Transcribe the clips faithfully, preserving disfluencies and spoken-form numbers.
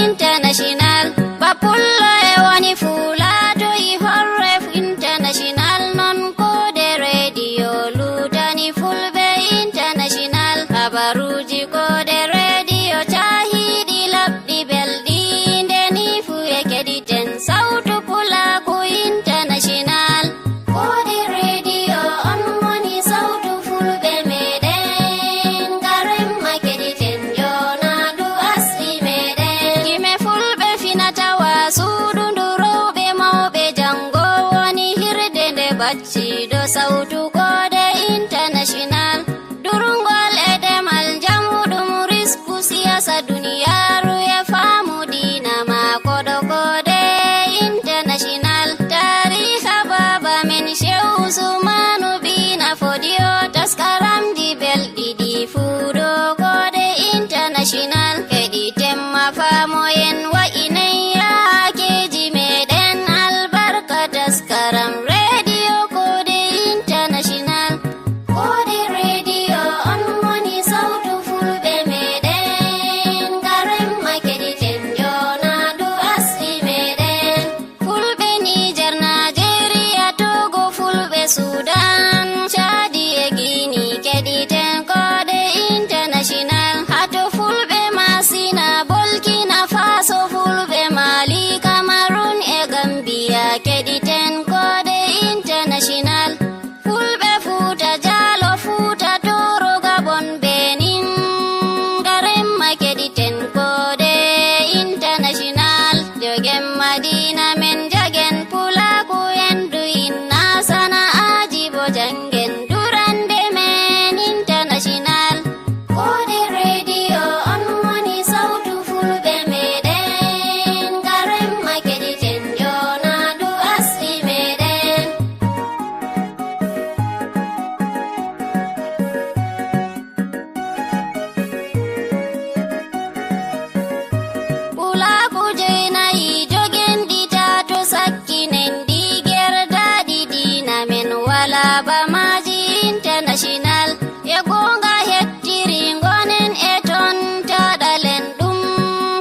International, ba pullo e woni fuulaato e horre international, non koode radio luutani fulɓe international. Habaruuji koode radio caahiiɗi laɓɗi belɗi, nde ni fu e keɗiten sawtu pulaaku international. Koode radio on woni sawtu fulɓe meɗen, ngaren ma keɗiten joona ndu asli meɗen. Gime fulɓe finatawa suudu ndu rowɓe mawɓe janngo woni hirde nde bacciiɗo sawtu koode international. Durngol e demal njamuɗum risku siyasa duniyaaru e faamu diina ma koɗo koode international. Taariha baaba men Shehu Usmanu Bina Fodiyo, taskaramji belɗi ɗi fuuɗo koode international. Heɗi temma faamoyen wa'inay yaakeeji meɗen albarka taskaram radio koode international. Koode radio on woni sawtu fulɓe meɗen, ngaren ma keɗiten joona ndu asli meɗen. Fulɓe Niger, Nigeria, Togo, fulɓe Sudan, Chadi e Guinea, keɗiten koode international. Hato fulɓe Masina, Burkina Faso, fulɓe Mali, Cameroon e Gambia, keɗiten koode international. Fulɓe Fuuta Jaalo, Fuuta Tooro, Gabon, Benin, ngaren ma keɗiten koode international. Jogen Madina men, jagen pulaaku en du inna sana'aaji bo janngen durande men international. Koode radio on woni sawtu fulɓe meɗen, ngaren ma keɗiten joona ndu asli meɗen. Pulaaku jeynayi jogen ɗi tato sakkinen ɗi gerdaɗi diina men wala ba maaji international. E goonga hettiri ngonen e ton taɗalen ɗum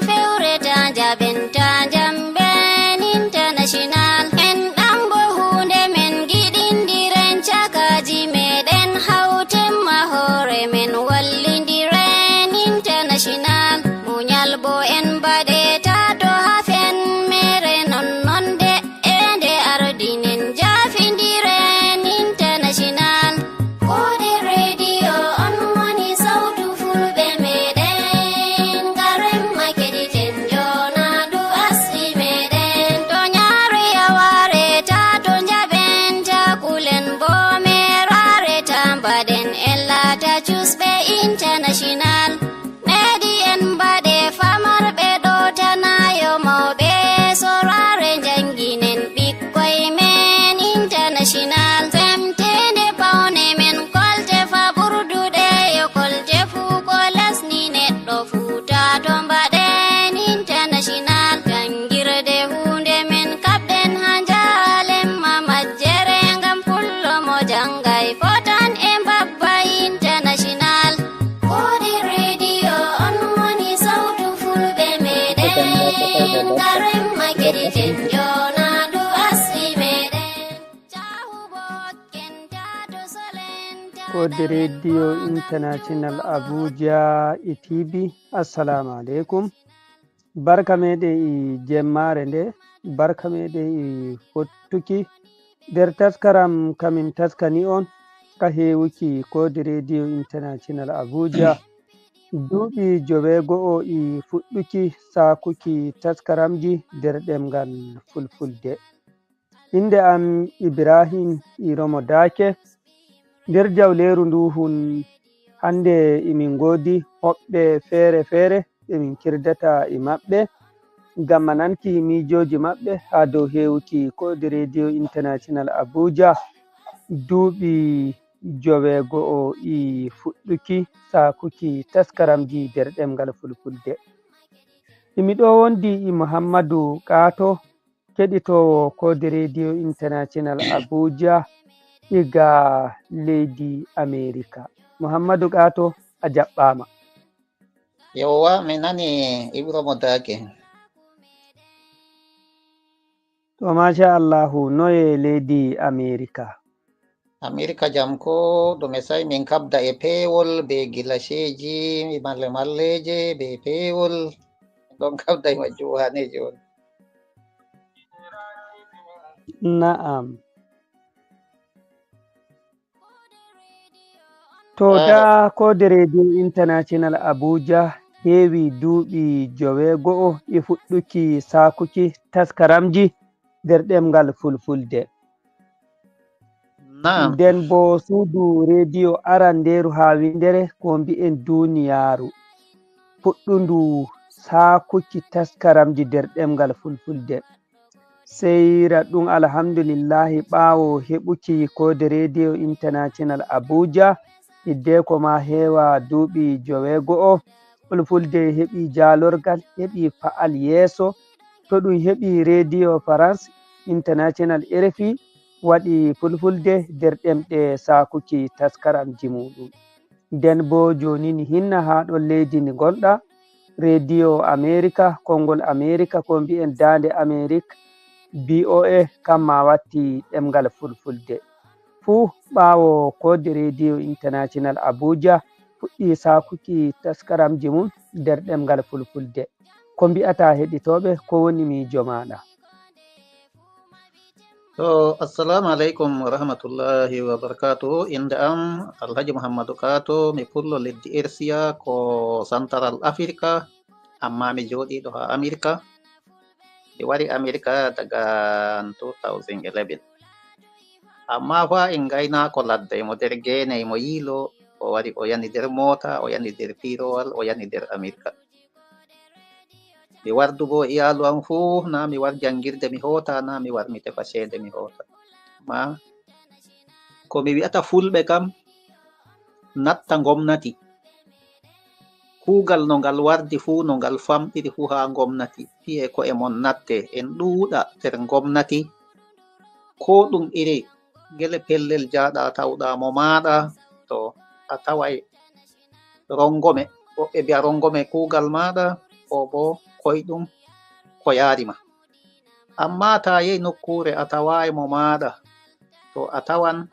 fewre ta jaɓen ta jamben international. En ɗambo huunde men giɗindiren cakaji meɗen hawten ma hoore men wallindiren international. Muñal bo en mbaɗe ta to hafen mere non non de e nde ardinen jafindiren international. Koode radio on woni sawtu fulɓe meɗen, ngaren ma keɗiten joona ndu asli meɗen. To ñaare yaware ta to jaɓen ta kulen bo merare ta mbaɗen en laata cusɓe international. Meɗi en mbaɗe famarɓe ɗo tanayo mawɓe sorare janginen ɓikkoy men international. Semtende pawne men kolte fa ɓurduɗe yo kolte fuu ko lesni neɗɗo fuu ta to mbaɗen international. Jangirde huunde men kaɓɗen ha jaalen ma majjere ngam pullo mo jangay fotan e mbabba international. Koode radio on woni sawtu fulɓe meɗen, ngaren ma keɗiten joona ndu asli meɗen. Caahu bo hokken ta to solen ta. Koode radio international Abuja e T V, assalamu aleykum. Barka meɗen e jemmaare nde, barka meɗen e fottuki nder taskaram kamin taskani on ka heewuki koode radio international Abuja. Duuɓi joweego'o e fuɗɗuki saakuki taskaramji nder ɗemngal Fulfulde. Innde am Ibrahim Iromo Daake. Nder jawleeru ndu hun hannde emin ngoodi hoɓɓe feere-feere ɓe min kirdata e maɓɓe ngam nanki miijooji maɓɓe haa dow heewuki koode Radio International Abuja duuɓi joweego'o e fuɗɗuki saakuki taskaramji nder ɗemngal Fulfulde. Emi ɗo wondi e Muhammadu Kaato, keɗitoowo koode Radio International Abuja iga leydi Amerika. Muhammadu Kaato, a jaɓɓaama. Yewwa, mi nani Ibro mo Daake. To, machallahu, noye leydi Amerika? Amerika jam ko ɗume, sai min kabda e peewol be gilaseeji, malle malleeje be peewol. Min ɗon kabda e majjum haa ne jooni. Na'am. To, da Kode Radio International Abuja heewi duuɓi joweego'o e fuɗɗuki saakuki taskaramji nder ɗemngal Fulfulde. Naam. Nden boo suudu rediyo arandeeru haa winndere ko mbi'en duniyaaru fuɗɗundu saakuki taskaramji nder ɗemngal Fulfulde. Sey raɗɗum, alhamdulillahi, ɓaawo heɓuki Kode Radio International Abuja, hiddeko ma heewa duuɓi joweego'o, Fulfulde heɓi jaalorgal, heɓi pa'al yeeso. To ɗum heɓi Radio France International, R F I, waɗi Fulfulde nder ɗemɗe saakuki taskaramji muuɗum. Nden boo jooni ni hinna haa ɗon leydi ndi ngonɗa, Radio America, Konngol America, ko mbi'en Daande Amerik, V O A, kamma watti ɗemngal Fulfulde. Fuu ɓaawo Kode Radio International Abuja fuɗɗi saakuki taskaramji mum nder ɗemngal Fulfulde. Ko mbi'ataa heɗitooɓe, ko woni miijo maaɗa? To, assalamu aleykum wa rahmatullahi wa barakatuhu. Innde am Alhaji Muhammadu Kato, mi pullo leddi Ersiya, ko Santaral Afirka, amma mi jooɗiiɗo haa Amerika. Mi wari Amerika daga two thousand eleven. Amma fa en ngaynaako ladde, mo nder geene, mo yiilo, o wari, o yani nder moota, o yani nder piirowal, o yani nder Amerika. Mi wardu boo iyaalu am fuu, naa mi war janngirde mi hoota, naa mi war mi tefa ceede mi hoota. Amma ko mi wi'ata fulɓe kam, natta ngomnati. Kuugal no ngal wardi fuu, no ngal famɗiri fuu haa ngomnati, piye ko'e mon natte, en ɗuuɗa nder ngomnati. Koo ɗum iri ngele pellel jaaɗa tawɗa mo maaɗa, to a taway rongome, woɓɓe mbi'a rongome kuugal maaɗa, ko boo koyɗum ko yaari ma. Amma to a yehi nokkuure a tawaayi mo maaɗa, to a tawan,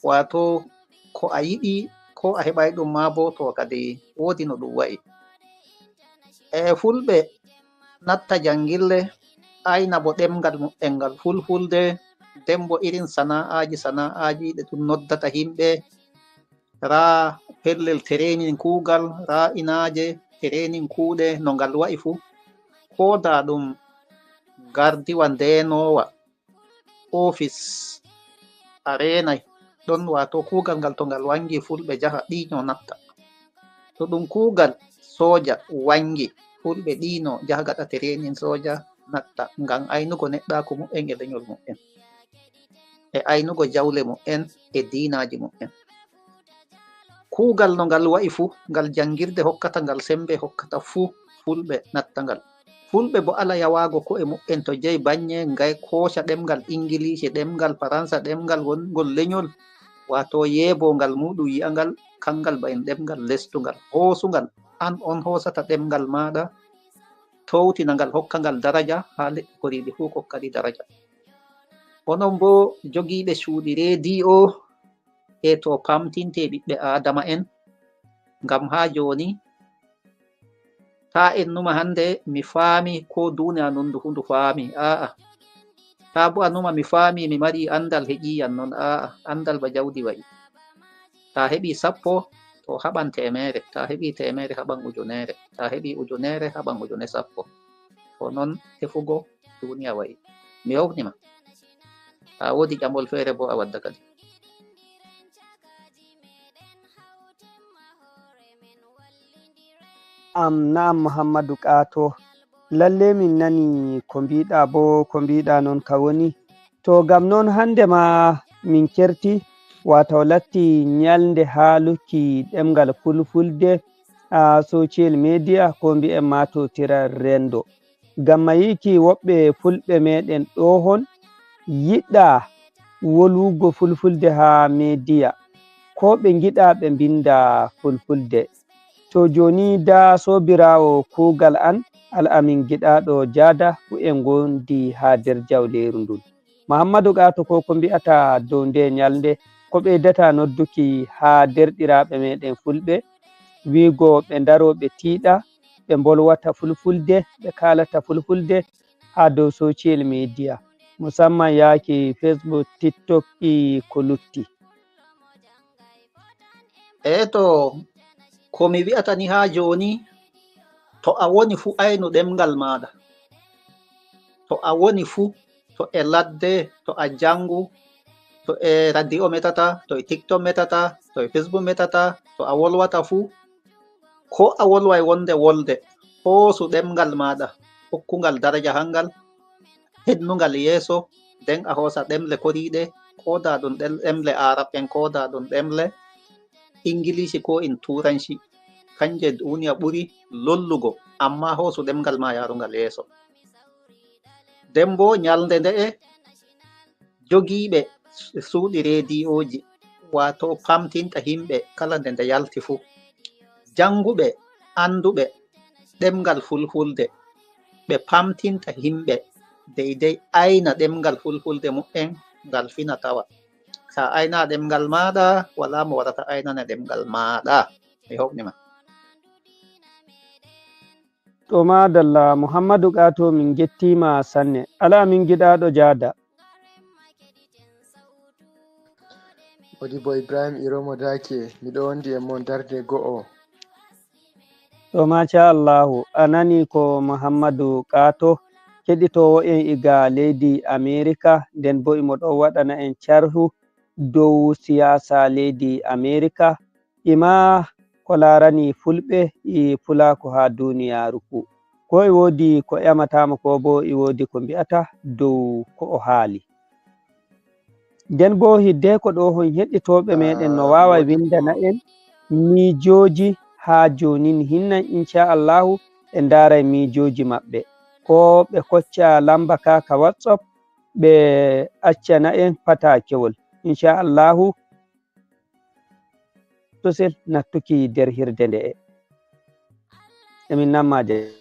waato ko a yiɗi, ko a heɓaay ɗum maa boo, to kadi woodi no ɗum wa'i. E fulɓe natta janngille, ayna bo ɗemngal muɓɓen ngal fulfulde, nden bo irin sana'aaji, sana'aaji ɗe ɗum noddata yimɓe, raa pellel training kuugal, raa inaaje training kuuɗe, no ngal wa'i fuu. Kooda ɗum gardiwa ndeenoowa, ofis, a reenay ɗon, waato kuugal ngal to ngal wanngi fulɓe njaha ɗiino natta. To ɗum kuugal sooja wanngi, fulɓe ɗiino njaha ngaɗa training sooja natta, ngam aynugo neɗɗaaku muɓɓen e lenyol muɓɓen, e aynugo jawle muɓɓen e diinaaji muɓɓen. Kuugal no ngal wa'i fuu, ngal janngirde hokkata, ngal semmbe hokkata fuu, fulɓe natta ngal. Fulɓe bo ala yawaago ko'e muɓɓen to jeyi bannye, ngay kooca ɗemngal Ingiliisi, ɗemngal Faransa, ɗemngal wonngol lenyol, waato yeebongal muuɗum yi'angal, kanngal ba en ɗemngal lestungal, hoosungal, an on hoosata ɗemngal maaɗa, towtina ngal, hokka ngal daraja, haa leɗɗe koriiɗe fuu kokka ɗi daraja. Onon bo jogiiɓe cuuɗi rediyo, e to pamtinte ɓiɓɓe Aadama'en, ngam haa jooni, taa en numa hannde mi faami ko duuniya non ndu fu ndu faami. Aa'a. Taa bo a numa mi faami, mi mari anndal heƴiiyam non. Aa'a, anndal ba jawdi wa'i. Taa heɓi sappo, to haɓan teemeere. Taa heɓi teemeere, haɓan ujuneere. Taa heɓi ujuneere, haɓan ujune sappo. Ko non tefugo duuniya wa'i. Mi hofni ma. Taa woodi ƴamol feere bo a wadda kadi. Am, na'am, Muhammadu Kaato. Lalle min nani ko mbiiɗa bo, ko mbiiɗa non ka woni. To ngam non hannde ma min kerti, waato latti nyalnde haaluki ɗemngal Fulfulde, a, social media, ko mbi'en ma to tiral renndo. Ngam ma yi'iki woɓɓe fulɓe meɗen ɗo hon yiɗa wolugo Fulfulde haa media, ko ɓe ngiɗa ɓe mbinda Fulfulde. To jooni da soobiraawo kuugal an, Al Amin giɗaaɗo Jaada, ko en ngondi haa nder jawleeru ndun. Muhammadu Qaato, ko ko mbi'ataa dow ndee ñalnde, ko ɓeydataa nodduki haa deerɗiraaɓe meeɗen Fulɓe, wi'ugo ɓe ndaroo ɓe tiiɗa, ɓe mbolwata Fulfulde, ɓe kaalata Fulfulde haa dow social media, musamman yaaki Facebook, TikTok e ko lutti. E to, ko mi wi'ata ni haa jooni, to a woni fuu aynu ɗemngal maaɗa. To a woni fuu, to e ladde, to a janngu, to e radio metata, to e TikTok metata, to e Facebook metata, to a wolwata fuu, ko a wolway wonde wolde, hoosu ɗemngal maaɗa, hokku ngal daraja hangal, hednu ngal yeeso, nden a hoosa ɗemle koriiɗe, kooda ɗum ɗel-, ɗemle Arab en, kooda ɗum ɗemle Ingiliisi ko in Turanci. Kanje duniya ɓuri lollugo, amma hoosu ɗemngal ma yaarungal yeeso. Nden boo ñalnde nde'e, jogiiɓe suuɗi rediyoji, waato pamtinta himɓe kala nde nde yalti fuu. Jannguɓe, annduɓe ɗemngal Fulfulde, ɓe pamtinta himɓe deydey ayna ɗemngal Fulfulde mu'en ngal fina tawa. Sa ayna ɗemngal maaɗa, walaa mo warata aynane ɗemngal maaɗa. Mi hoɓni ma. To maadalla, Muhammadu Qaato, min njettiima sanne. Alaa min giɗaaɗo Jaada. Modibo Ibrahim Iromo Dake, miɗo wondi e mon darde go'o. To machallahu, a nani ko Muhammadu Qaato, keɗitoowo en iga leydi Amerika, nden boo imo ɗon waɗana en carhu dow siyaasa leydi Amerika, ima ko laarani Fulɓe e Pulaaku haa duniyaaru fuu. Ko e woodi ko ƴamataama, ko boo e woodi ko mbi'ata dow ko o haali. Nden boo hiddeko ɗo hon heɗitooɓe meɗen no waaway windana en miijooji haa joonin hinnan, inchallahu, ɓe ndaaray miijooji maɓɓe. Ko ɓe kocca lamba ka, ka WhatsApp, ɓe accana en patakewol. Inchallahu, sosel nattuki nder hirde nde'e. Emin namma de.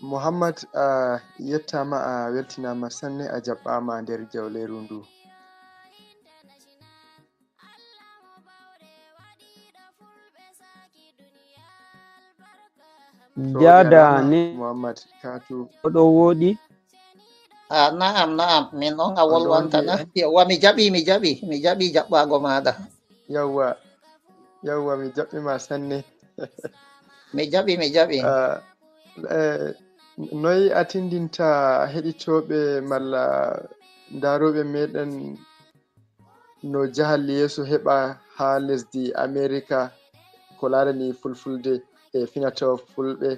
Muhammad, a yettaama, a weltinaama sanne, a jaɓɓaama nder jawleeru ndu. Jaada ne Muhammad Katu. Ko ɗo wooɗi. Ah, na'am, na'am. Min on a wolwantana. Yawwa, mi jaɓi, mi jaɓi, mi jaɓi jaɓɓaago maaɗa. Yawwa, yawwa, mi jaɓɓi ma sanne. Mi jaɓi, mi jaɓi. Ah, eh, noy a tindinta heɗitooɓe malla ndaarooɓe meɗen no jahal yeeso heɓa haa lesdi Amerika ko laarani fulfulde e finatawa fulɓe?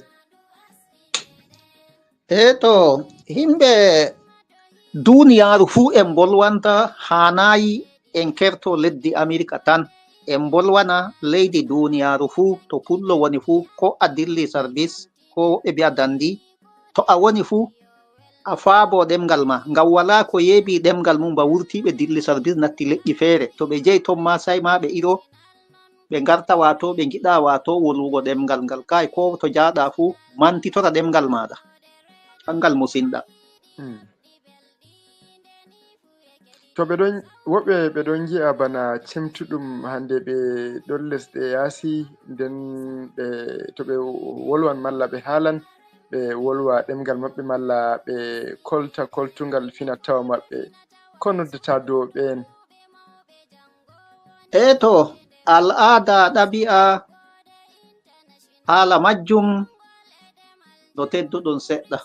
E to, himɓe duniyaaru fuu en mbolwanta, haanaayi en kerto leddi Amerika tan. En mbolwana leydi duniyaaru fuu, to pullo woni fuu, ko a dilli sarbis, ko woɓɓe mbi'a dandi, to a woni fuu, a faabo ɗemngal ma. Ngam walaa ko yeebi ɗemngal mum ba wurtiiɓe dilli sarbis natti leƴƴi feere. To ɓe jeyi ton ma, say ma ɓe iro, ɓe ngarta waato ɓe ngiɗa waato wolwugo ɗemngal ngal. Kay ko to jaaɗa fuu, mantitora ɗemngal maaɗa. Kanngal musinɗa. Hmm. To ɓe ɗon, woɓɓe ɓe ɗon ngi'a bana cemtuɗum hannde ɓe ɗon lesɗe yaasi, nden ɓe, to ɓe wolwan malla ɓe haalan, ɓe wolwa ɗemngal maɓɓe malla ɓe kolta koltungal finatawa maɓɓe. Ko noddata dow ɓeen? E to, al'aada, ɗabi'a, haala majjum no tedduɗum seɗɗa.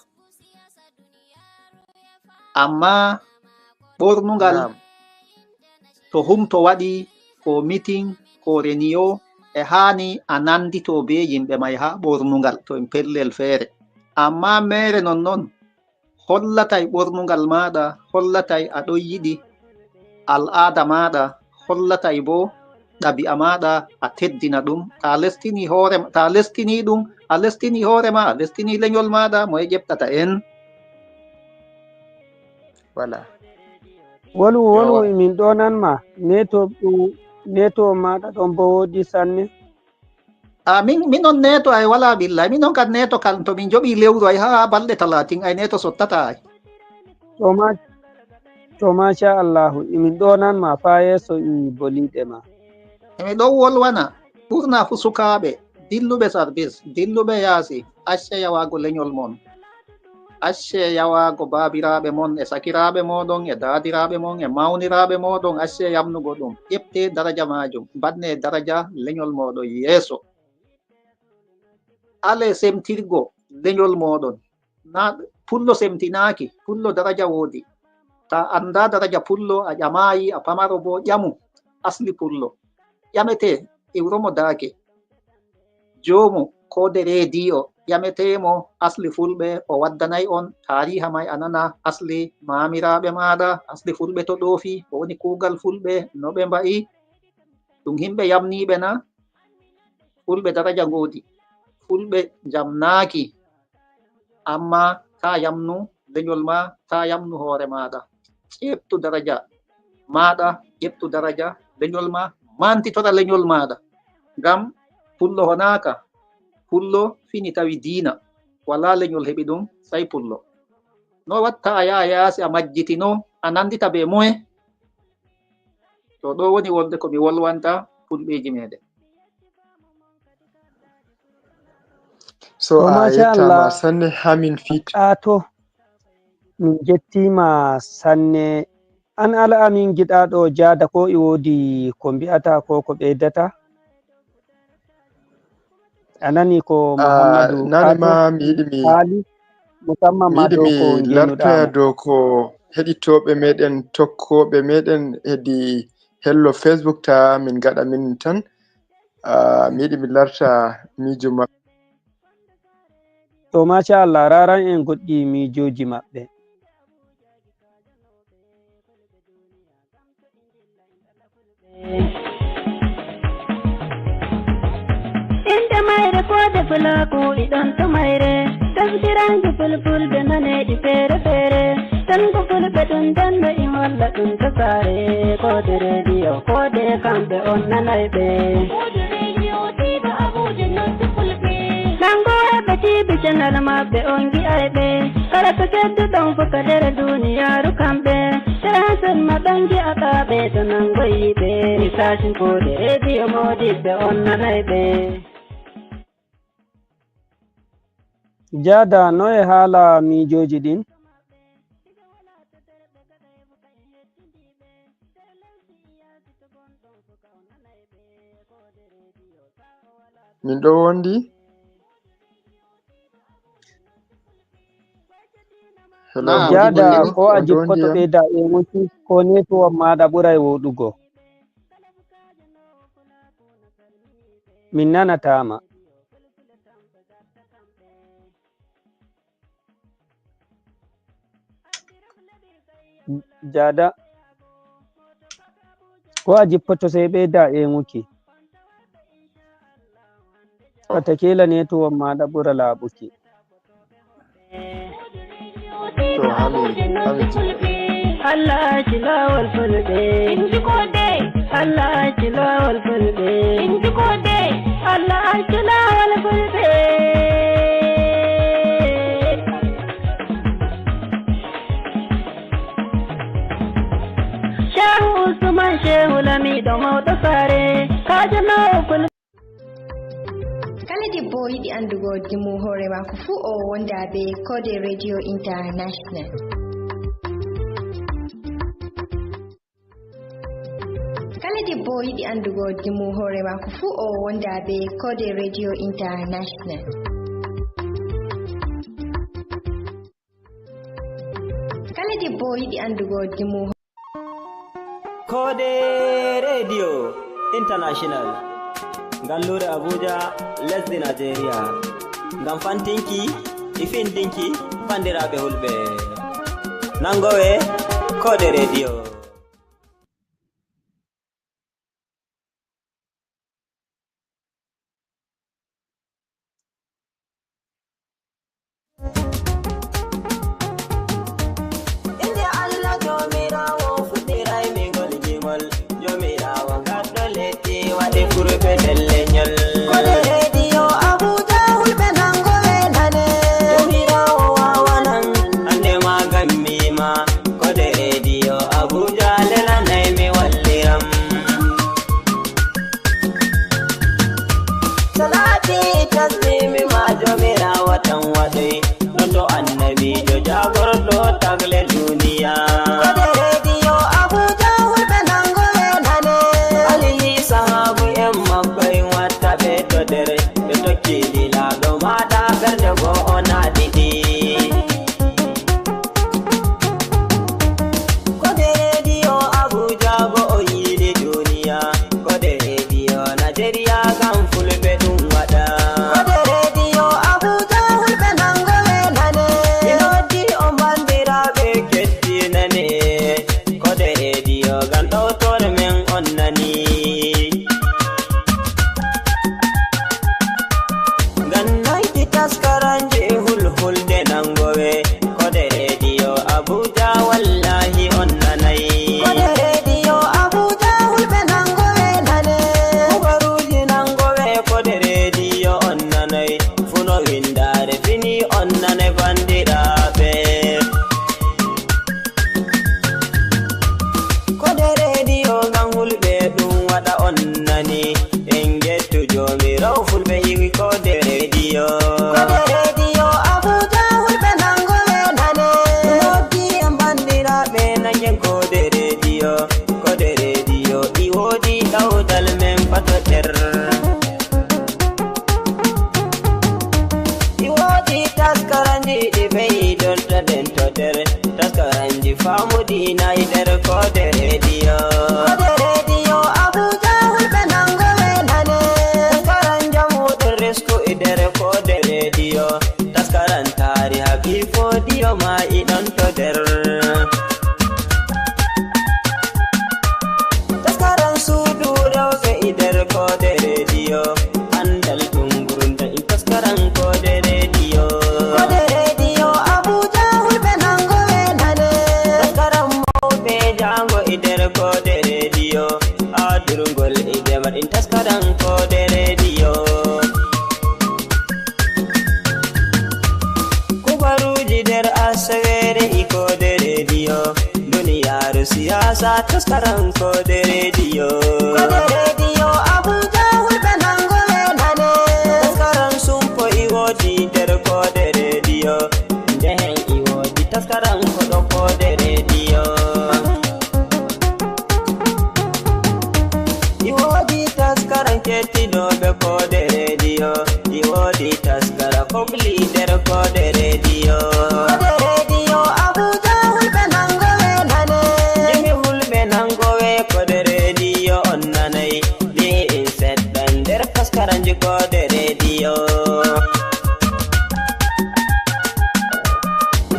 Amma ɓornungal, naam, to humto waɗi, ko mitin, ko reniyo, e haani a nanndito bee yimɓe may haa ɓornungal, to en pellel feere. Amma meere nonnon, hollatay ɓornungal maaɗa, hollatay a ɗon yiɗi al'aada maaɗa, hollatay boo ɗabi'a maaɗa a teddina ɗum. To a lestini hoore, to a lestini ɗum, a lestini hoore ma, a lestini lenyol maaɗa, moye ƴeɓtata en? Voilà. Wolu, wolu, min ɗo nan ma. Neto, neto maaɗa ɗon boo wooɗi sanne. A min, min on neeto ay wala billahi. Min on kad neeto kan to min joɓi lewru ay ha balɗe talatin ay neeto sottata ay. To ma, to masha Allahu, imin ɗonan ma fa yeeso i boliɗe ma. Emi ɗon wolwana ɓurna fu sukaaɓe dilluɓe sarbis, dilluɓe yaasi, acce yawaago lenyol mon. Acce yawaago baabiraaɓe mon e sakiraaɓe mooɗon e daadiraaɓe mon e mawniraaɓe mooɗon, acce yamnugo ɗum. Ƴepte daraja maajum, mbaɗne daraja lenyol mooɗon yeeso. Ale semtirgo lenyol mooɗon. Na pullo semtinaaki, pullo daraja woodi. Ta annda daraja pullo, a ƴamaayi, a pamaro boo, ƴamu asli pullo. Ƴamete, iwro mo daake. Joomu koode reediyo, ƴamete mo asli fulɓe, o waddanay on taariha may, a nana asli maamiraaɓe maaɗa, asli fulɓe to ɗoofi, ko woni kuugal fulɓe, no ɓe mba'i. Ɗum himɓe yamniiɓe na? Fulɓe daraja ngoodi. Fulɓe njamnaaki. Amma taa yamnu lenyol ma, taa yamnu hoore maaɗa. Ƴeptu daraja maaɗa, ƴeptu daraja lenyol ma, mantitora lenyol maaɗa. Ngam pullo honaaka, pullo fini tawi diina. Walaa lenyol heɓi ɗum, sey pullo. No watta a yaha yaasi a majjitino, a nandita bee moye? To ɗo woni wolde ko mi wolwanta fulɓeeji meeɗen. So To, a masha yettama Allah. sanne hamin fit. A to, min jettima sanne. An Al Amin giɗaɗo jaada ko e wodi ko mbi'ata ko ko ɓeydata? A nani ko Ah, Muhammadu nane Kato ma mi yiɗi mi haali, musamman mi ma yiɗi dow mi ko lartoya ngenuɗamo. dow ko heɗitooɓe meɗen, tokkooɓe meɗen hedi hello Facebook ta min gaɗa min tan. Ah, mi yiɗi mi larta miijo maɓɓe. To, masha Allah, raran en goɗɗi miijooji maɓɓe. Innde mayre koode fulaaku iɗon to mayre, taskiraange fulfulde naneeɗi feere feere. Tan ko fulɓe ɗum danno i holla ɗum to saare. Koode rediyo, koode kamɓe on nanay ɓe. Koode rediyo, Tiiba Abuja, noddu fulɓe. Nango heɓe tiibi canal maɓɓe on gi'ay ɓe. Kala to kedduɗon fof ka nder duniyaaru kamɓe. Sera sen ma ɓen gi'ata ɓe to nangoyi ɓe. Mi saasin koode rediyo moodibɓe on nanay ɓe. Jaada, no e haala miijooji ɗin? Min ɗo wondi. Hello, Naam. Jaada, ko a jippoto ɓeyda e wuti, ko network maaɗa ɓuray woɗugo. Min nanataa ma. Jaada, ko a jippoto sey ɓeyda ƴeeŋuki. Watakiila network maaɗa ɓura laaɓuki. To, hami, hami jippo. Allah acci laawol fulɓe. Inji koode. Allah acci laawol fulɓe. Inji koode. Allah acci laawol fulɓe. Shehu Usman, Shehu Lamiɗo mawɗo saare, kaajanoowo fulɓe. Kala debbo yiɗi anndugo dimu hoore maako fuu, o wonda bee Koode Radio International. Kala debbo yiɗi anndugo dimu hoore maako fuu, o wonda bee Koode Radio International. Kala debbo yiɗi anndugo dimu. Koode Radio International, ngalluure Abuja, lesdi Najeriya, ngam fantinki e findinki banndiraaɓe hulɓe. Nangowe Koode Radio. Inde Allah Joomiraawo fuɗɗiray mi ngol gimol. Joomiraawo gaddo leddi waɗi kurɓe nder lenyol. Koode Radio Tasbimi ma Joomiraawo tan waɗoy, non to annabiijo jaagorɗo tagle duniya. Kode rediyo Abuja, hulɓe nango ɓe nane. Alihi sahaabu en makko en watta ɓe to dere, ɓe tokki lilaaɗo maaɗa ɓernde goo o naati ɗi. Kode rediyo Abuja go o yiili duniya. Kode rediyo Najeriya ngam fulɓe ɗum waɗa. Kode rediyo Abuja hulɓe nango ɓe nane. Ɓe noddi on banndiraaɓe kettinane. Kode rediyo ngam ɗowtore men on nani. Ngam nanki taskaranji e hulhulde nangowe. Kode rediyo Abuja wallahi on nanay. Kode rediyo Abuja hulɓe nangowe nane. Kubaruuji nangowe kode rediyo on nanay. Funo windaare fini on nanay banndiraaɓe. Kode rediyo ngam hulɓe ɗum waɗa on nani. En ngettu Joomiraawo fulɓe iwi kode rediyo. Kode rediyo Abuja hulɓe nango ɓe nane. Noddi en banndiraaɓe nangen kode rediyo. Kode rediyo ɗi woodi ɗawdal men fato nder. Ɗi woodi taskaranji ɗi ɓeydorta nden to nder. Taskaranji faamu diina e nder kode rediyo. Kode rediyo Abuja hulɓe nango ɓe nane. Taskaran jamu ɗum risku e nder kode rediyo. Taskaran taariha ɓii foodiyo ma e ɗon to nder. Taskaran suudu rewɓe e nder kode rediyo. Anndal ɗum ngurndan e taskaran kode rediyo. Kode rediyo Abuja hulɓe nango ɓe nane. Taskaran mawɓe jaango e nder kode rediyo. Haa durngol e demal ɗin taskaran kode rediyo. Kubaruuji nder asaweere e kode rediyo. Duniyaaru siyaasa taskaran kode rediyo. Kode rediyo Abuja hulɓe nango ɓe nane. Taskaran sumpo e woodi nder kode rediyo. Ndehen e woodi taskaran koɗo kode rediyo. E woodi taskaran kettinooɓe kode rediyo. E woodi taskara kobli nder kode rediyo. Kode rediyo Abuja hulɓe nango ɓe nane. Yimi hulɓe nango ɓe kode rediyo on nanay. Mbi'en seɗɗa nder taskaranji kode rediyo.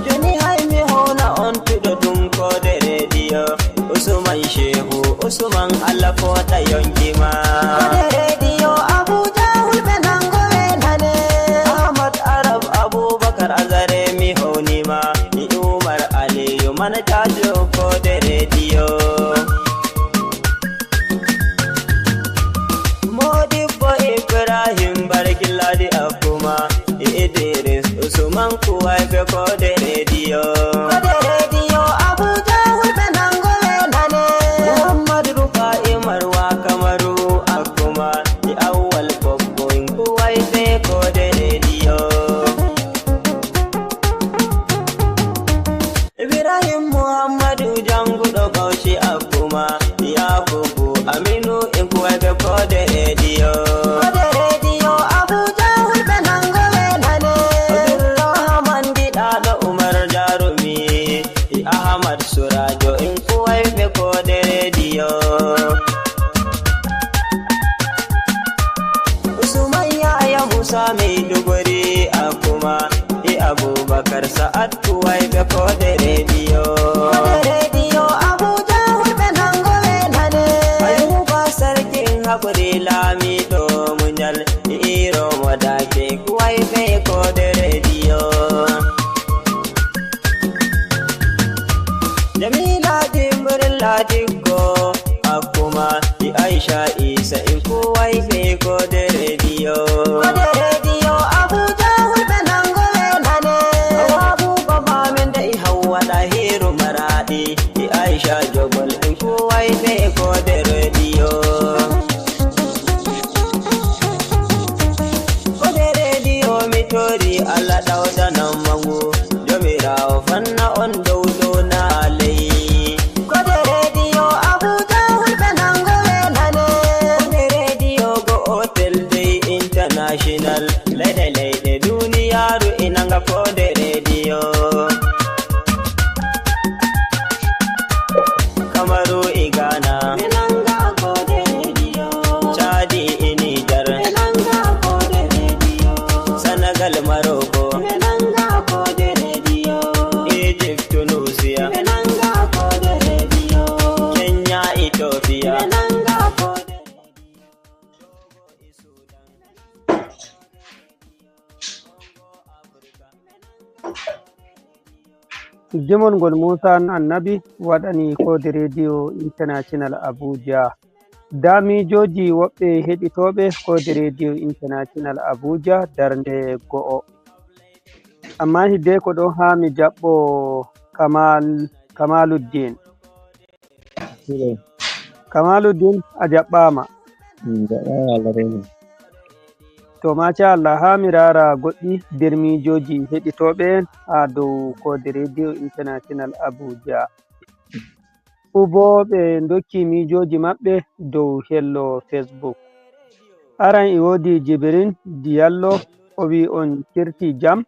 Jooni hay mi howna on tuɗo ɗum kode rediyo. Usman Shehu Usman Allah fota yonki ma. Kode rediyo Abuja hulɓe nango ɓe nane. Ahmad Arab Abubakar Azare mi howni ma. Mi Umar Aliyu mana cajo kode rediyo. Modibbo Ibrahim Barkilladi Akkuma. Idris Usman Kuwai be kode rediyo. Kode rediyo Abuja hulɓe nango ɓe nane. Muhammad Rufa'i Marwa Kamaru Akkuma. E Awwal Bokko in Kuwai be kode rediyo. Ibrahim Muhammadu janguɗo Bauchi Akkuma, Yakubu Aminu in Kuwai be kode rediyo. Kode rediyo Abuja hulɓe nango ɓe nane. Abdulrahman giɗaɗo Umar Jarumi, e Ahmad Surajo in Kuwai be kode rediyo. Usman Yahaya Musa Maiduguri Akkuma, e Abubakar Sa'ad Kuwai be kode rediyo. Kode rediyo Abuja hulɓe nango ɓe nane. Ayuba sarkin haƙuri lamiɗo munyal, e Iro Modake Kuwai be kode rediyo. Jamila Dimbrilla Diggo Akkuma, e Aisha Isa in Kuwai be kode rediyo. Kode rediyo Abuja hulɓe nango ɓe nane. Awabu baba men da e Hawwa Ɗahiru Maraɗi, e Aisha Jogol in Kuwai be kode rediyo. Kode Tori Allah ɗawtanan mangu, Joomiraawo fanna on dow dow naaley. Kode rediyo Abuja, hulɓe nango wenane. Kode rediyo go otel dey international. Leyɗe leyɗe duniyaaru e nanga kode rediyo. Kamaru e Ghana. Ɓe nanga kode rediyo. Chadi e Niger. Ɓe nanga kode rediyo. Senegal, Morocco. Ɓe nanga kode rediyo. Egypt, Tunisia. Ɓe nanga kode rediyo. Kenya, Ethiopia. Ɓe nanga kode rediyo. Jimol ngol Muusa Annabi waɗani Kode Radio International Abuja. Ndaa miijooji woɓɓe heɗitooɓe Kode Radio International Abuja darnde go'o. Ammaa hiddeko ɗo haa mi jaɓɓo Kamal, Kamaluddin. Sire. Kamaluddin, a jaɓɓaama. Min jaɓɓaama, Allah reeni. To, machallah, haa mi raara goɗɗi nder miijooji heɗitooɓe en haa dow Kode Radio International Abuja. Fuu boo ɓe ndokki miijooji maɓɓe dow hello Facebook. Aran e woodi Jibrin Diyallo, o wi'i on cirti jam.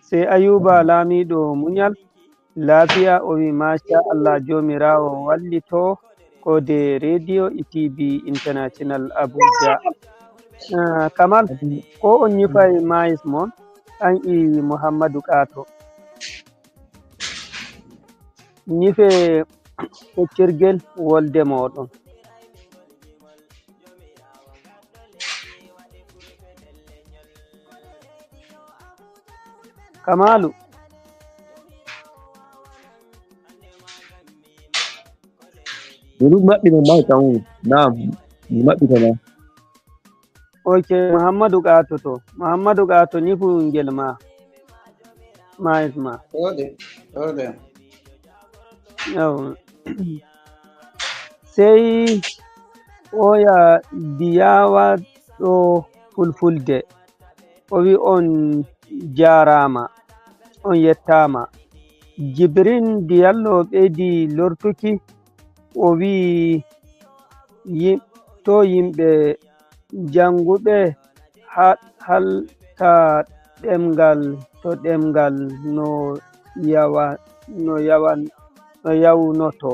Sey Ayuba Laamiiɗo Munyal, laafiya, o wi'i, "Machallah, Joomiraawo wallito Kode Radio e T V International Abuja." Ah, Kamal, ko on nyifay mais mon, an e Muhammadu Kato. Nyife feccirgel wolde mooɗon. Kamalu. Miɗum maɓɓi no mahi kan. Naam, mi maɓɓi kan. Ok, Muhammadu Gato to. Muhammadu Gato, nyifu ngel ma. Mais ma. Ɗo ɗe, ɗo ɗe. Yawa. Sey oya Diyawa ɗo Fulfulde. O wi on jaaraama, on yettaama. Jibrin Diyallo ɓeydi lortuki, o wi yim-, to yimɓe jannguɓe ha-, halta ɗemngal, to ɗemngal no yawa-, no yawan-, no yawnoto.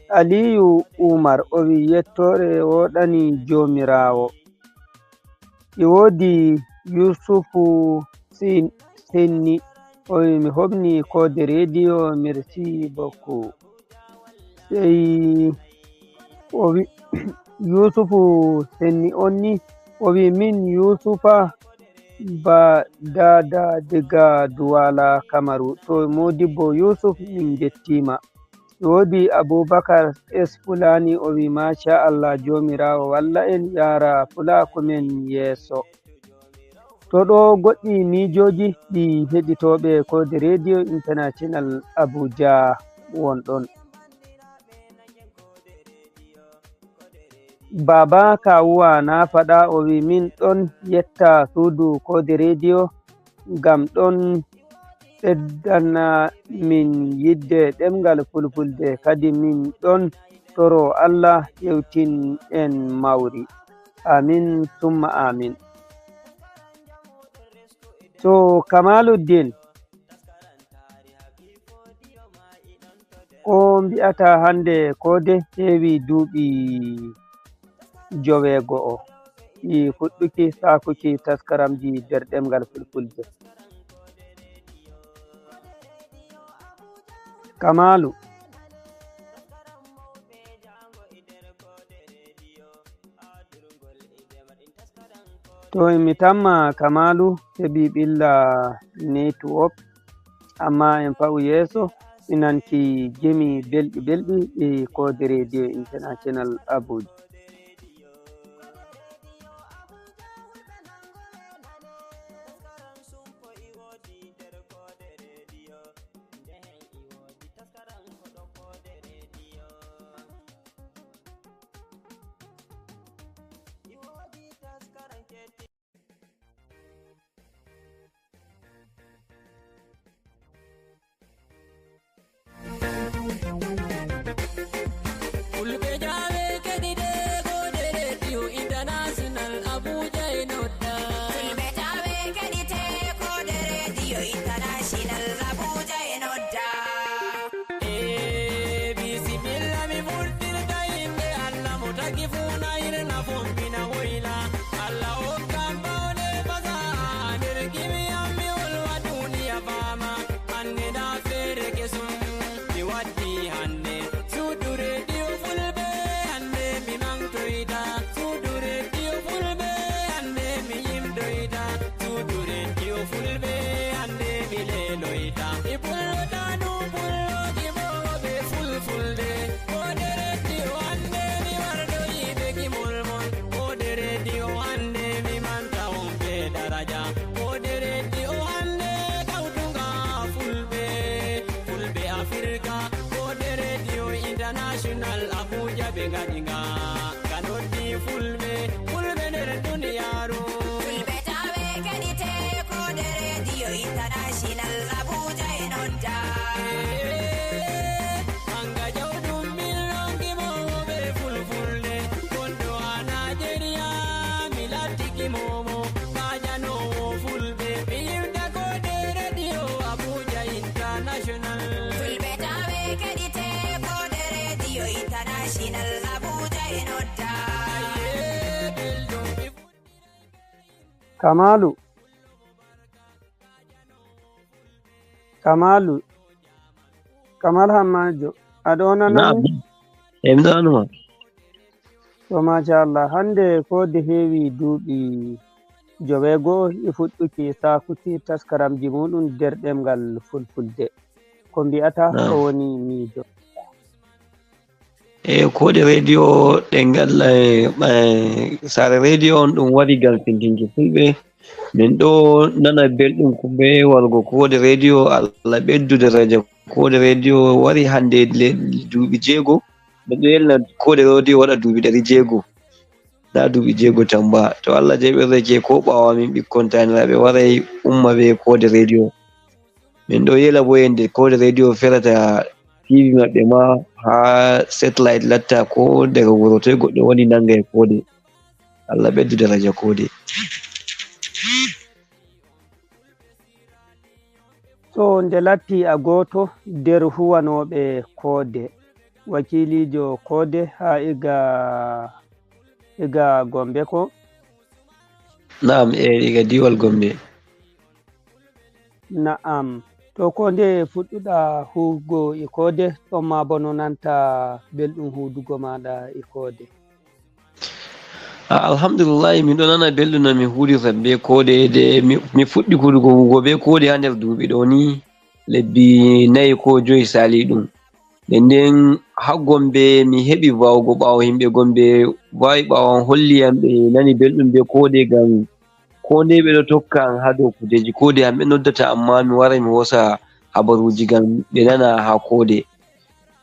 Aliyu Umar, o wi yettoore woɗani Joomiraawo. E woodi Yusufu Sen-, Senni, o wi, "Mi homni Kode Radio, merci beaucoup." Sey o wi, Yusufu Senni on ni, o wi, "Min Yusufa ba Dada diga Duwala Kamaru." To Modibbo Yusuf, min njettiima. E woodi Abubakar S Fulani, o wi, "Machallah, Joomiraawo walla en, yaara Fulaaku men yeeso." To ɗo goɗɗi miijooji ɗi heɗitooɓe Kode Radio International Abuja won ɗon. Baaba Kawuwa na faɗa, o wi, "Min ɗon yetta suudu Kode Radio ngam ɗon ɓeddana min yidde ɗemngal Fulfulde, kadi min ɗon toro Allah yewtin en mawri." Amin summa amin. To Kamaluddin, ko mbi'ata hannde Kode heewi duuɓi joweego'o ɗi fuɗɗuki saakuki taskaramji nder ɗemngal Fulfulde. Kamalu. To mi tamma Kamalu heɓi ɓilla network, amma en fa'u yeeso, inanki jimi belɗi belɗi e Kode Radio International Abuja. Fulɓe jaawe keɗite koode radio international Abuja e nodda. Fulɓe jaawe keɗite koode radio international Abuja e nodda. E bisimilla mi furtirta yimɓe Allah mo tagi fuu na irna fombina woyla. Allah hokkan bawɗe fasaha nder gimi am mi wolwa duniya faama. Hannde ndaa feere kesum mi waddi hannde. Suudu rediyo fulɓe hannde mi maŋgtoyta. Suudu rediyo fulɓe hannde mi yimɗoyta. Suudu rediyo fulɓe hannde mi leloyta. Mi pullotaanu pullooji mawɓe fulfulde. Koode rediyo hannde mi wardoyi ɓe gimol mon. Koode rediyo hannde mi manta on bee daraja. Koode rediyo hannde kawtuŋga fulɓe, fulɓe Afirka. Koode rediyo international Abuja ɓe ngaɗi nga. Ka noddi fulɓe, fulɓe nder duniyaaru. Fulɓe tawe keɗite koode rediyo international Abuja e nodda. Manga jawɗum min ronki mawɓe fulfulde. Gonɗo haa Najeriya, mi lattiki momo. Ɓaajanoowo fulɓe, mi yimta koode rediyo Abuja international. Fulɓe tawe keɗite koode rediyo international Abuja e nodda. Aye, belɗum. Kamalu. Kamalu. Kamal Hammajo. Aɗo nana? Naam. Emi ɗo numa. To machallah. Hannde koode heewi duuɓi joweego e fuɗɗuki saakuki taskaramji muɗum nder ɗemngal fulfulde. Ko mbi'ata ko woni miijo? E koode rediyo ɗemngal, eh, eh, saare rediyo on ɗum wari ngam fintinki fulɓe. Min ɗo nana belɗum ko be warugo koode rediyo, Allah ɓeddu daraja koode rediyo wari hannde le-, duuɓi jeego. Min ɗo yelna koode rediyo waɗa duuɓi ɗari jeego. Na duuɓi jeego tan ba. To Allah jaɓirake ko ɓaawo min ɓikkon taaniraaɓe waray umma be koode rediyo. Min ɗo yela bo yende koode rediyo ferata T V maɓɓe ma haa satellite latta ko daga wuro toy goɗɗo woni nanga e koode. Allah ɓeddu daraja koode. To nde latti a gooto nder huwanooɓe koode, wakiiliijo koode haa iga, iga Gombe ko? Naam, e iga diiwal Gombe. Na'am. To ko nde fuɗɗuɗa huwugo e koode, ɗon ma bo no nanta belɗum huwudugo maaɗa e koode? A, alhamdulillahi, miɗo nana belɗum no mi huwirta be koode. De mi, mi fuɗɗi huwugo be koode haa nder duuɓi ɗo ni, lebbi nayi ko joyi sali ɗum. Nden nden haa Gombe mi heɓi vawugo ɓaawo, yimɓe Gombe vawi ɓaawo am, holli yam ɓe nani belɗum be koode, ngam ko ndey ɓe ɗo tokka am haa dow kujeeji koode am ɓe noddata, amma mi waray mi hoosa habaruuji ngam ɓe nana haa koode.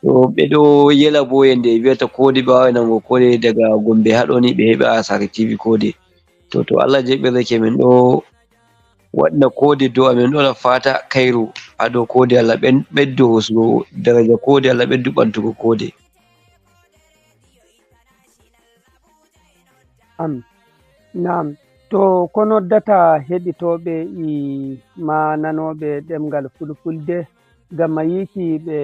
To ɓe ɗo yela bo yende ɓe wi'ata koode ɓe waaway nanugo koode daga Gombe haa ɗo ni ɓe heɓa saare T V koode. To, to Allah jaɓirake min ɗo waɗna koode dow amin, ɗo waɗa fata kayru haa dow koode. Allah ɓen-, ɓeddu hoosugo daraja koode, Allah ɓeddu ɓantugo koode. Am. Naam. To ko noddata heɗitooɓe e ma nanooɓe ɗemngal fulfulde ngam ma yiiki ɓe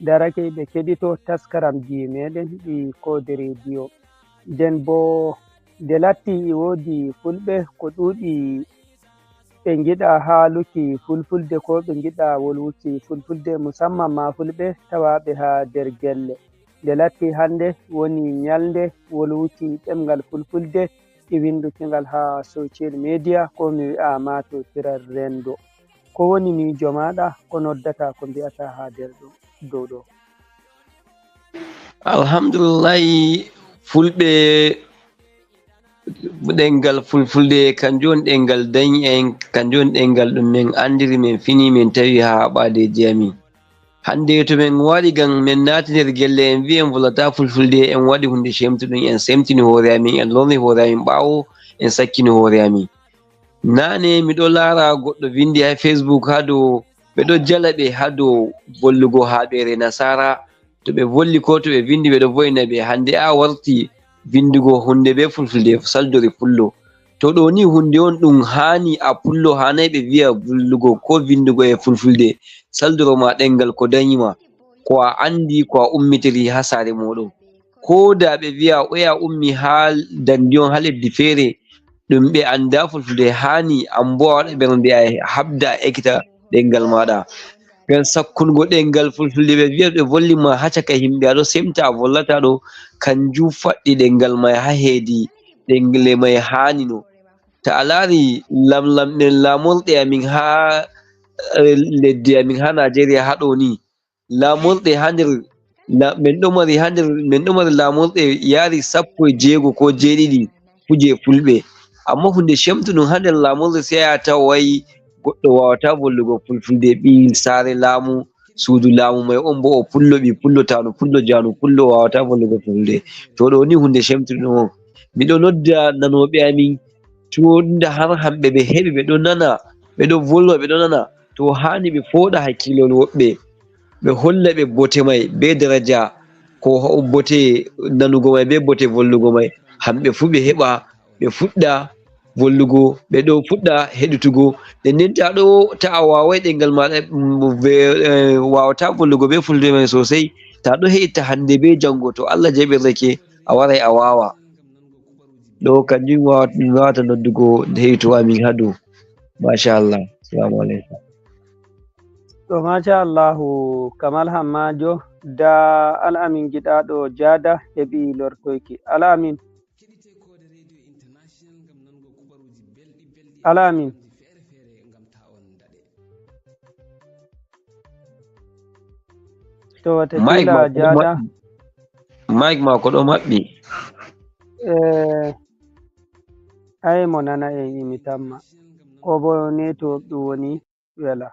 darake ɓe keɗito taskaramji meɗen ɗi koode rediyo. Nden bo nde latti e woodi fulɓe ko ɗuuɗi ɓe ngiɗa haaluki fulfulde ko ɓe ngiɗa wolwuki fulfulde, musamman ma fulɓe tawaaɓe haa nder gelle. Nde latti hannde woni ñalnde wolwuki ɗemngal fulfulde e winnduki ngal haa social media, ko mi wi'a ma to kiral renndo. Ko woni miijo maaɗa? Ko noddataa, ko mbi'ataa haa nder ɗo, dow ɗo? Alhamdulillahi, fulɓe, ɗemngal fulfulde, kanjum on ɗemngal dañi en, kanjum on ɗemngal ɗum min anndiri, min fini, min tawi haa ɓaadeeji amin. Hannde to min wari ngam min naati nder gelle, en mbi'i en volata fulfulde, en waɗi huunde cemtuɗum, en semtini hoore amin, en lorni hoore amin ɓaawo, en sakkini hoore amin. Naane miɗo laara goɗɗo vinndi haa Facebook haa dow ɓe ɗo jala ɓe haa dow vollugo haɓeere nasaara. To ɓe volli ko to ɓe vinndi, ɓe ɗo vo'ina ɓe. Hannde a warti vinndugo huunde bee fulfulde, saldori pullo. To ɗo ni huunde on ɗum haani a pullo, haanay ɓe vi'a vollugo ko vinndugo e fulfulde, saldoro ma ɗemngal ko danyi ma, ko a anndi, ko a ummitiri haa saare mooɗon. Ko da ɓe vi'a oya ummi haa danndi on haa leddi feere, ɗum ɓe anndaa fulfulde, haani an boo a waɗa ɓernde a haɓda a ekkita ɗemngal maaɗa. Ngam sakkungo ɗemngal fulfulde, ɓe vi'a ɓe volli ma haa caka yimɓe, a ɗo semta, a vollata ɗo, kanjum faɗɗi ɗemngal may haa heedi ɗemle may haani no. To a laari lamlamɓe, laamorɗe amin haa, eh, leddi amin haa Naajeeriya haa ɗo ni, laamorɗe haa nder, la-, min ɗo mari haa nder, min ɗo mari laamorɗe yaari sappo e jeego ko jeeɗiɗi kuje fulɓe. Ammaa huunde cemtuɗum haa nder laamorɗe, sey a tawa wayi goɗɗo waawataa vollugo fulfulde, ɓii saare laamu, suudu laamu may on boo o pullo, ɓii pullo, taanu pullo, jaanu pullo waawataa vollugo fulfulde. To ɗo ni huunde cemtuɗum on. Mi ɗo nodda nanooɓe amin, tunda har hamɓe ɓe heɓi, ɓe ɗo nana, ɓe ɗo volwa, ɓe ɗo nana. To haani ɓe fooɗa hakkiilol woɓɓe, ɓe holla ɓe bote may bee daraja, ko ho-, bote nanugo may bee bote vollugo may. Hamɓe fuu ɓe heɓa, ɓe fuɗɗa vollugo, ɓe ɗo fuɗɗa heɗutugo. Nden nden, ta ɗo, ta a waaway ɗemngal maaɗa, mm, be, eh, waawataa vollugo bee fulfulde may soosay, ta ɗo heɗita hannde bee janngo, to Allah jaɓirake, a waray a waawa. Ɗo kanjum waawat-, mi waawata noddugo heɗito amin haa dow. Machallah. Salamu aleykum. To, machallahu, Kamal Hammaajo, da Al'amin giɗaaɗo Jaada heɓi lortoyki. Al'amin. Al'amin. To, Mike watakiila maako ɗo Jaada. Maɓɓi. Mike maako ɗo maɓɓi. Eh, ay mo nana en imi tamma. Ko bo network ɗum woni wela.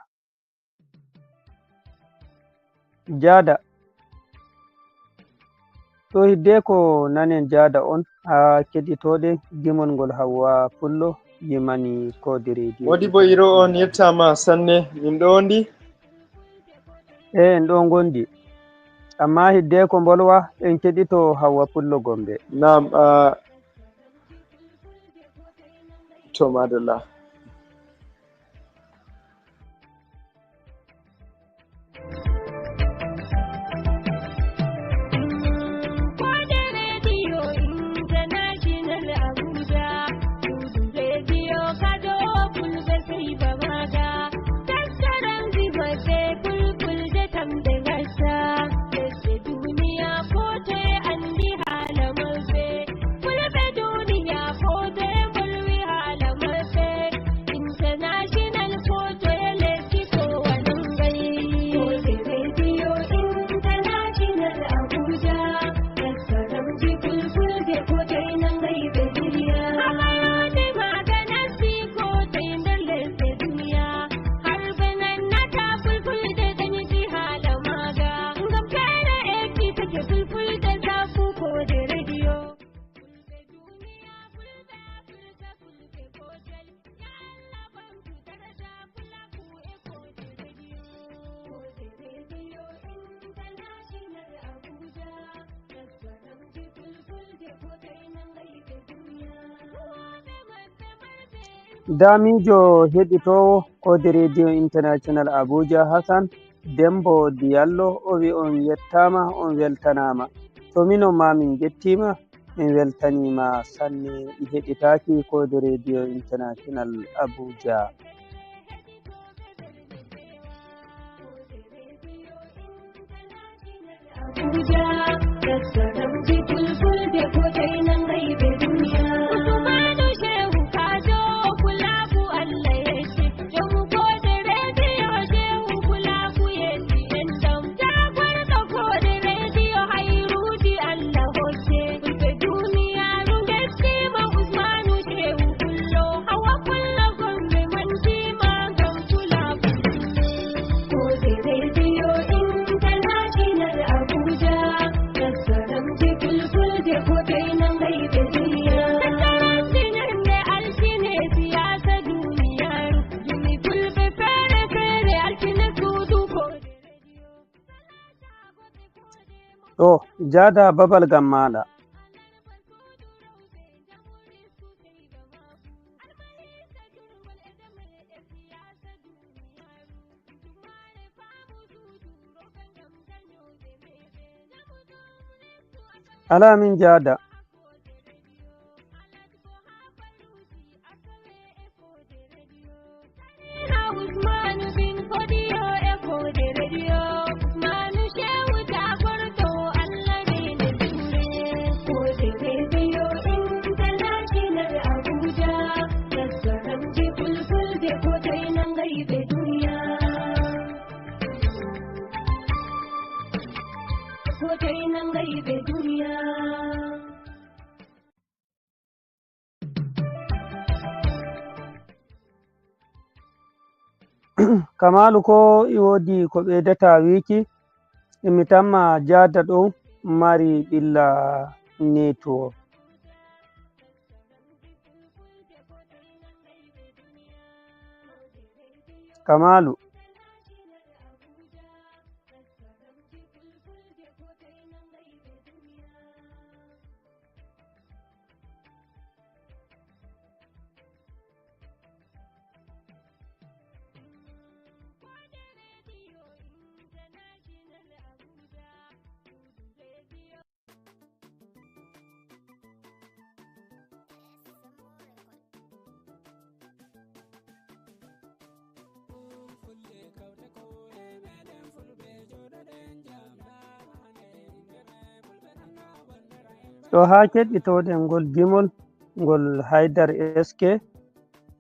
Jaada. To hiddeko nanen Jaada on haa keɗitooɗen gimol ngol Hawwa Pullo yimani Koode Rediyo. Modibo Iro on yettaama sanne, min ɗo wondi. Eh, en ɗo ngondi. Amma hiddeko mbolwa, en keɗito Hawwa Pullo Gombe. Naam, ah, to madalla. Daamiijo heɗitoowo Koode Radio International Abuja, Hassan Dembo Diallo, o wi on yettaama, on weltanaama. To minon maa min njettiima, min weltaniima sanne. Ɗi heɗitaaki Koode Radio International Abuja. To, jaada babal gam maaɗa. Alaa min jaada. Kamaalu, ko e woodi ko ɓeydata wiiki, emi tamma jaada ɗo mari ɓilla network. Kamaalu. Ɗo haa keɗitoɗen ngol gimol ngol Haydar S K,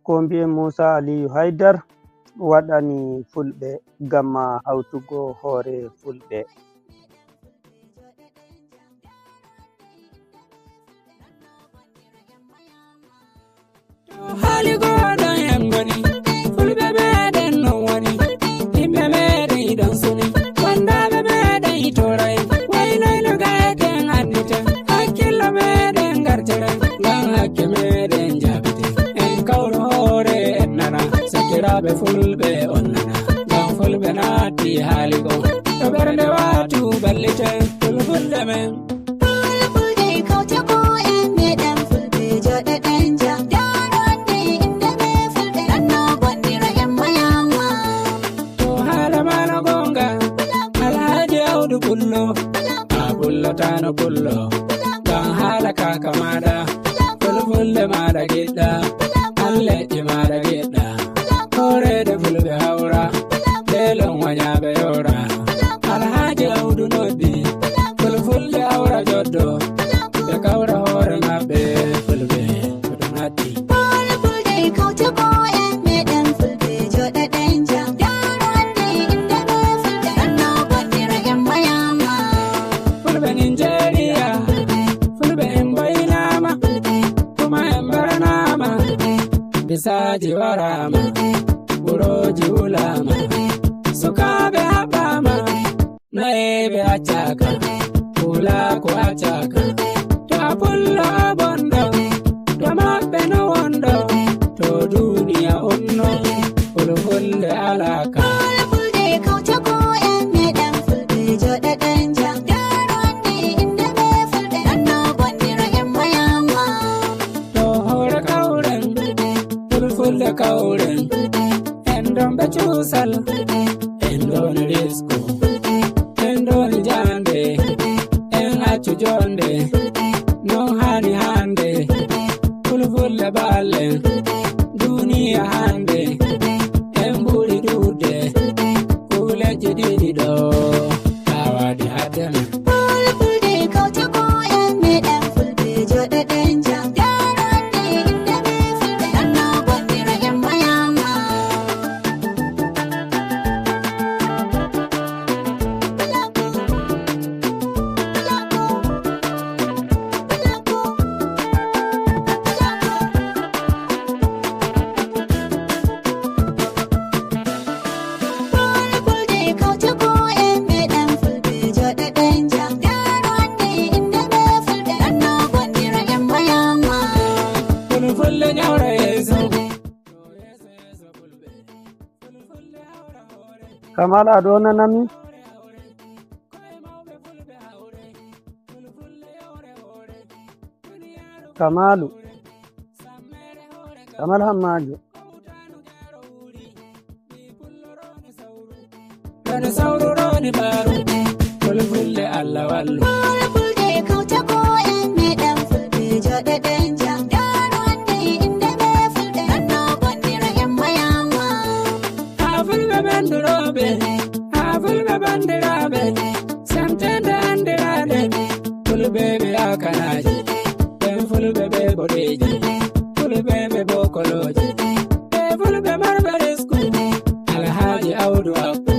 ko mbiyen Muusa Aliyu Haydar waɗani Fulɓe gam hawtugo hoore Fulɓe. To haali gooɗo en ngoni, Fulɓe meɗen no woni, yimɓe meɗen iɗon suni, wondaaɓe meɗen itoray, waynoyno gaeten anniten, hakkillo meɗen gartiren, ngam hakke meɗen jaabiten. En kawru hoore en nana, sakiraaɓe Fulɓe on nana, ngam Fulɓe naatti haali goo, to ɓernde waatu balliten, Fulfulde men. Fulfulde kawte ko en meɗen Fulɓe jooɗeɗen jam. Daaro hannde innde men Fulɓe ɗon no bonnira en mayama. To haala maano goonga, Alhaji Awdu Pullo, a pullataano pullo. Ngam haala kaaka maaɗa, Fulfulde maaɗa giɗɗa, an leƴƴi maaɗa giɗɗa. Hooreede Fulɓe hawra, leelon wanyaaɓe yoora. Alhaji Awdu noddi, Fulfulde hawra joddo. Ɓe kawra hoore maɓɓe, Fulɓe, ko ɗum addi. Fulfulde kawte ko en meɗen Fulɓe jooɗeɗen jam. Daaro hannde innde men Fulɓe ɗon no bonnira en mayama. Fulɓe Nigeria, Fulɓe en mbaynaama, Fulɓe kuma en mbaranaama. Bisaaji waraama, burooji wulaama, sukaaɓe haɓɓaama, nayeeɓe accaaka, pulaaku accaaka. To a pullo a bonɗo, to maɓɓe no wonɗo, to duuniya on no, Fulfulde alaaka. Fulfulde kawte ko en meɗen Fulɓe jooɗeɗen jam. Daaro hannde innde men Fulɓe ɗon no bonnira en mayama. To hoore kawren, Fulfulde kawren. En ɗon ɓe cuusal, en ɗon risku, en ɗon jaande, en accu jonde. Non haani hande, Fulfulde ballen, duniya hande, en ɓuri ɗuuɗde, kuuleji ɗiɗi ɗo, taa waɗi hadde men. Fulfulde kawte ko en meɗen Fulɓe jooɗeɗen jam. Daaro hannde innde men Fulɓe ɗon no bonnira en mayama. Fulfulde kawte ko en meɗen Fulɓe jooɗeɗen jam. Daaro hannde innde men Fulɓe ɗon no bonnira en mayama. Fulfulde nyawra yeeso. Kamala, aɗo nanami? Kamalu. Kamal Hammaajo. Roni sawru roni baaru fulfulde Allah wallu. Fulfulde kawta ko en meɗen fulɓe joɗeɗen jam. Daaro hannde innde ɓe fulɓe anno bonnira en mayama. Haa fulɓe banndirooɓe, haa fulɓe banndiraaɓe, semtende anndiraaɗe fulɓe ɓe akanaaji. Ɓen fulɓe ɓe boɗeeji, fulɓe ɓe bokolooji, ɓe fulɓe marɓe risku. Alhaaji Awdu Abdu,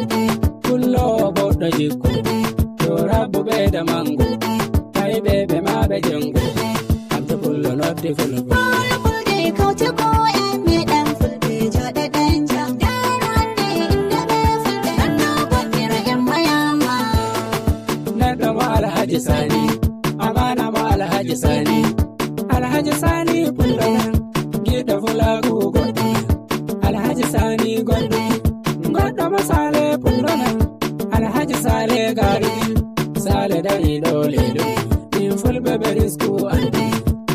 fulloowo boɗɗo jikku, yo Rabbu ɓeyda manngu, tawi ɓe ɓe maa ɓe jenngu. Abdu Pullo noddi fulɓe. Fulfulde kawte ko en meɗen fulɓe joɗeɗen jam. Daaro hannde innde ɓe fulɓe anno bonnira en mayama. Neɗɗo mo Alhaji Sani, amaana mo Alhaji Sani. Alhaji Sani pullo men, giɗɗo fulaaku goɗɗo men. Alhaji Sani goɗɗo, goɗɗo mo Sale pullo men. Alhaji Sale gaari, Sale dari ɗo lelu. Min fulɓe ɓe risku anndi,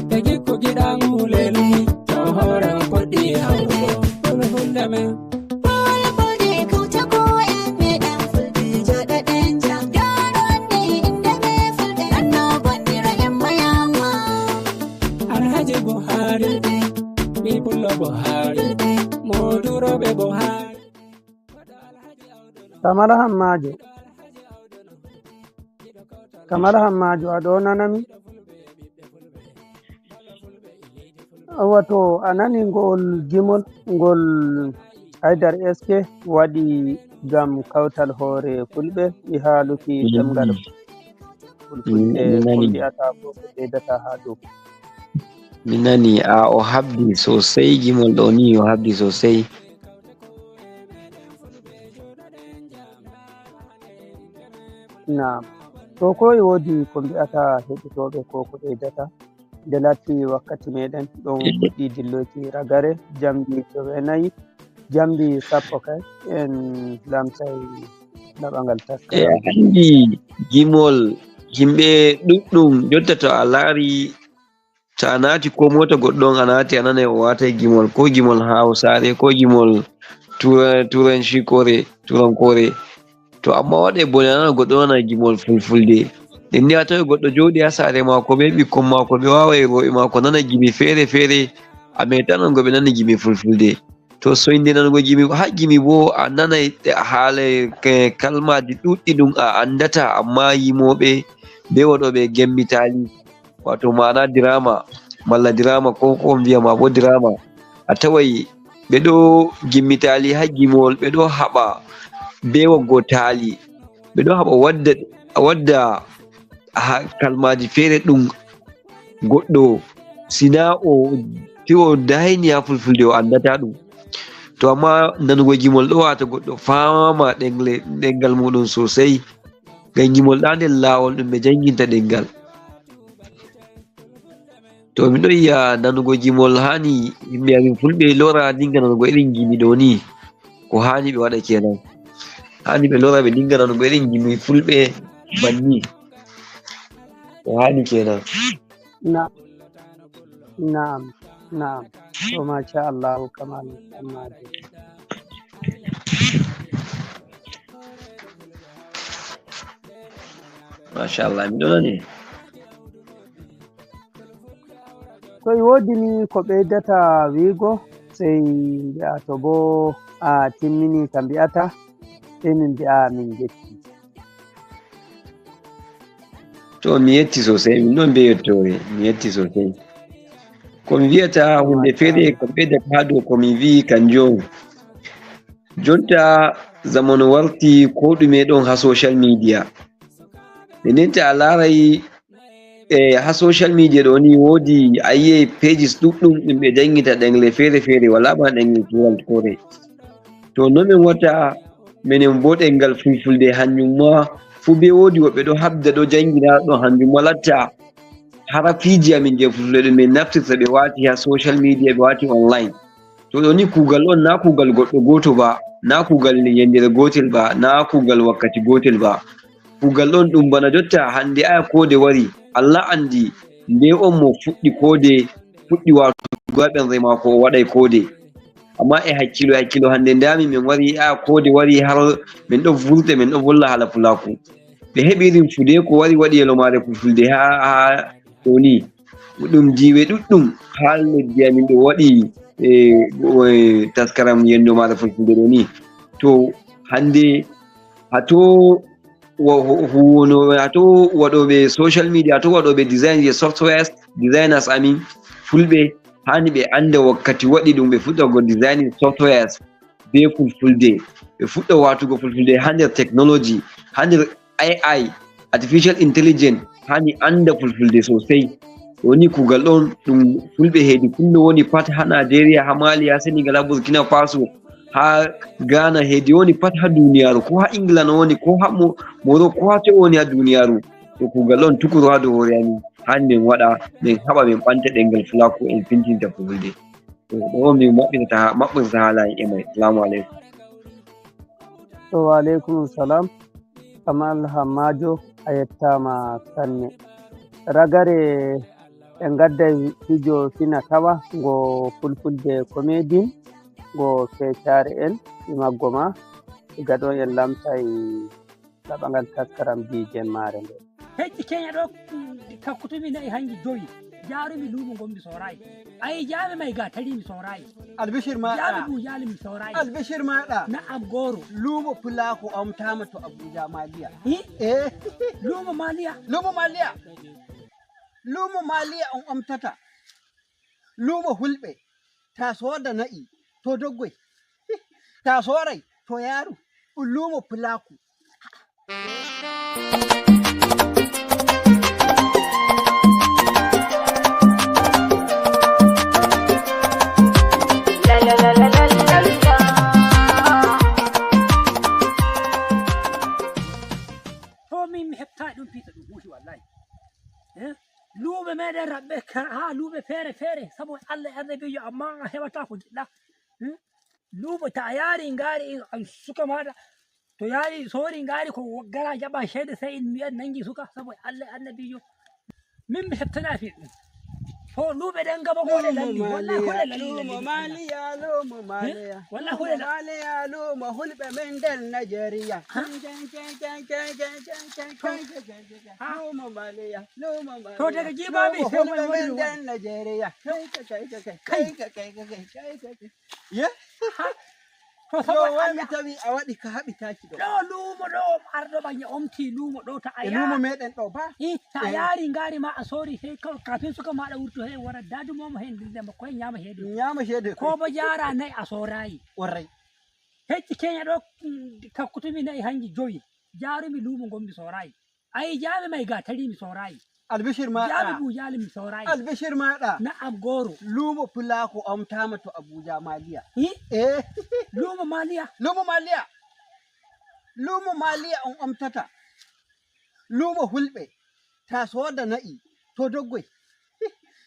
ɓe jikku giɗaamu lelu. To hoore on poɗɗi hawrugo, fulfulde men. Fulfulde kawta ko en meɗen fulɓe joɗeɗen jam. Daaro hannde innde ɓe fulɓe anno bonnira en mayama. Alhaji Buhari, mi pullo Buhari, mo duroɓe Buhari. Kamala Hammaajo. Kamala Hammaajo, aɗo nana mi? Wato a nani ngol gimol ngol Haydar S K waɗi ngam kawtal hoore fulɓe e haaluki ɗemngal fulfulde, ko mbiyata ko ko ɓeydata haa dow? Mi nani a o habdi sosai, gimol ɗo ni o habdi sosai. Naam. To ko e woodi ko mbi'ata heɗotooɓe ko ko ɓeydata? Nde laati wakkati meɗen ɗon fuɗɗi dilloyki ragare jamdi jowenayi, jamdi sappo kay en lamtay laɓangal takka. E a anndi gimol yimɓe ɗuɗɗum jotta to a laari to a naati ko moota goɗɗo on a naati a nanay o waatay gimol ko gimol hawsaare ko gimol turanci kore turankore. To amma waɗe bone a nana goɗɗo nana gimol fulfulde. Nden ni a tawi goɗɗo jooɗi ha saare maako be ɓikkon maako ɓe waaway rooɓe maako nana gimi feere feere a meeta nango ɓe nani gimi fulfulde. To soynde nanugo gimi ha gimi bo a nanay haala kalmaaji ɗuɗɗi ɗum a andata amma yimooɓe be waɗooɓe gemmitaali. Wato maana dirama malla dirama ko ko on viya ma bo dirama a tawai ɓe ɗo gimmitaali ha gimol ɓe ɗo haɓa be waggo taali ɓe ɗo haɓa wadda wadda kalmaji feere ɗum goɗɗo sina o ti o dayni ha fulfulde o andata ɗum to amma nanugo gimol ɗo wata goɗɗo fama ɗengle ɗengal muɗum sosai. Ngam gimol ɗa nder laawol ɗum ɓe jannginta ɗemngal. To miɗo yi'a nanugo gimol haani yimɓe amin fulɓe lora ndinga nanugo irin gimi ɗo ni ko haani ɓe waɗa kenan. Haani ɓe lora ɓe ndinga nanugo irin gimi fulɓe banni. Ko haani kenan. Na Naam, naam. To machallahu kamal Hammaajo. Machallah miɗo nani. Ko e woodi ni ko ɓeydata wiigo sey mbi'a to boo a timmini ka mbi'ata sey min mbi'a min njetti. To mi yetti sosai min ɗon be yettoore mi yetti sosai. Ko mi wiyata hunde feere ko ɓeydata haa dow ko mi wi'i kanjum on jonta zamanu warti ko ɗume ɗon haa social media. Nden ta a laaray e haa social media ɗo ni woodi a yi'ay pages ɗuɗɗum ɗum ɓe janngita ɗemle feere feere walaa bana ɗemle turankoore. To no min watta minen bo ɗemngal fulfulde hannjum maa fuu bee woodi woɓɓe ɗo haɓda ɗo janngina ɗon hannjum maa latta harafiiji amin jey fulfulde ɗum min naftirta ɓe waati haa social media ɓe waati online. To ɗo ni kuugal on naa kuugal goɗɗo gooto ba, naa kuugal yanndeere gootel ba, naa kuugal wakkati gootel ba. Kuugal ɗon ɗum bana jotta hannde aya koode wari, Allah anndi Nde on mo fuɗɗi koode, fuɗɗi waatugo haa ɓernde maako, o waɗay koode. Amma e hakkilo, e hakkilo hannde ndaami min wari, a koode wari har min ɗo vurte, min ɗo volla haala pulaaku. Ɓe heɓi irin fude ko wari waɗi e lomaare fulfulde haa, haa ɗo ni. Ɗum diiwe ɗuɗɗum haa leddi amin ɗo waɗi, e, e, taskaram yendo maare fulfulde ɗo ni. To hannde haa to wo-, wo-, huwono, haa to waɗooɓe social media, haa to waɗooɓe design je softwares, designers amin, fulɓe, haani ɓe annda wakkati waɗi ɗum ɓe fuɗɗorgo designing softwares be fulfulde. Ɓe fuɗɗa waatugo fulfulde haa nder technology, haa nder A I, artificial intelligence, haani annda fulfulde sosai. Woni kuugal ɗon ɗum fulɓe hedi kullo woni pat haa Nigeria, haa Mali, haa Senegal, haa Burkina Faso, haa Ghana, hedi woni pat haa duniyaaru, ko haa England woni, ko haa Mo-, Morocco, ko haa toye woni haa duniyaaru. Ɗo kuugal on tukuru haa dow hoore amin. Haani min waɗa, min haɓa, min ɓanta ɗemngal Fulaaku, en fintinta fulfulde. To ɗo on min maɓɓirta, maɓɓirta haala en e may. Salaamu aleykum. To, wa aleykum salam. Kamal Hammaajo, a yettaama sanne. Ragare en ngadday fijo fina tawa ngo fulfulde komedin, ngo feecaare en, e maggo ma, e gaɗo en lamtay laɓangal taskaram biijen maare nde. Heƴƴi keña ɗo, mm, kakkutumi na'i hanji jowi. Jaarumi luumo ngon mi soorayi. Ayi, jaami may ga tari mi soorayi. Albishir maɗa. Jaami bujaali mi soorayi. Albishir maɗa. Na'am goro. Luumo Pulaaku omtaama to Abuja Maliya. Hi? Eh. Luumo Maliya. Luumo Maliya. Luumo Maliya on omtata. Luumo Fulɓe. Ta sooda na'i, to doggoy. Ta sooray, to yaaru. Ɗum luumo Pulaaku. To min mi heɓtaay ɗum piita ɗum huuti wallahi. Eh? Luuɓe meɗen raɓɓe ka-, haa luuɓe feere feere, sabu Allah e annabiijo, amma a heɓataa ko njiɗɗaa. Hmm? Luuɓe, ta a yaari ngaari in, an suka maaɗa, to yaari soori ngaari ko gara jaɓa ceede, sey in mbi'an nangi suka, sabu Allah e annabiijo. Min mi heɓtanaaki ɗum. To luuɓe ɗen gaba ko ɗe lalli, wallahi ko ɗe lalli, luumo lalli, Maliya, luumo Maliya, eh? Wallahi ko ɗe lalli. Maliya, luumo Fulɓe men nder Najeriya. Ha? Ha? Luumo Maliya, luumo Maliya. To daga jibaɓe luumo sai Fulɓe men nder Najeriya. Kai, kai, kai, kai, kai, kai, kai, kai. Ye? Ha? To yo, saboda wai mi Allah. Tawi a waɗi ka haɓitaaki ɗo. Ɗo luumo ɗo, arɗo ɓaŋe omti luumo ɗo, ta a e luumo ya-, meɗen ɗo ba? Eh, ta a eh. Yaari ngaari ma a soori, sey ka-, kafin suka maɗa wurto, sey wara dadu momo, sey ndilla mo, koy nyaama ceede. Nyaama ceede ko koy. Bo jaara na'i a soorayi. Warray. Hecci keña ɗo, mm, kakkutumi na'i hanji jowi. Jaarumi luumo ngon mi soorayi. Ayi, jaami may ga tari mi soorayi. Albishir maɗa. Jaami bujaali mi soorayi. Albishir maɗa. Na'am goro. Luumo Pulaaku omtaama to Abuja Maliya. Hi? Eh. Luumo Maliya. Luumo Maliya. Luumo Maliya on omtata. Luumo Fulɓe. Ta sooda na'i, to doggoy.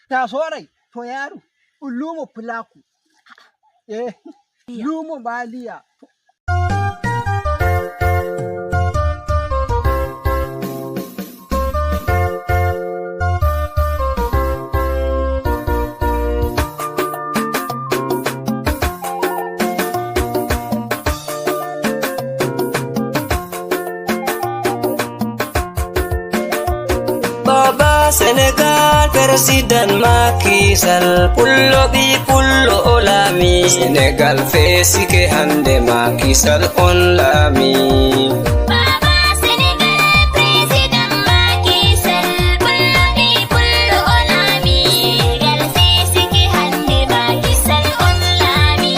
Ta sooray, to yaaru. Ɗum luumo Pulaaku. Eh. Luumo Maliya. Baba Senegal, President Macky Sall, pullo ɓi pullo o laami. Senegal feesike hande Macky Sall on laami. Baba Senegal, President Macky Sall, pullo ɓi pullo o laami. Senegal feesike hande Macky Sall on laami.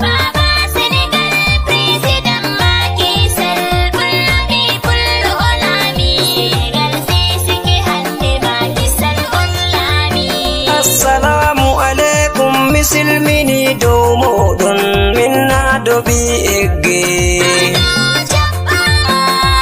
Baba Senegal, President Macky Sall, pullo ɓi pullo o laami. Senegal sesike hande Macky Sall on laami. Assalamu aleykum, mi silmini dow moɗon, min na dobi egge.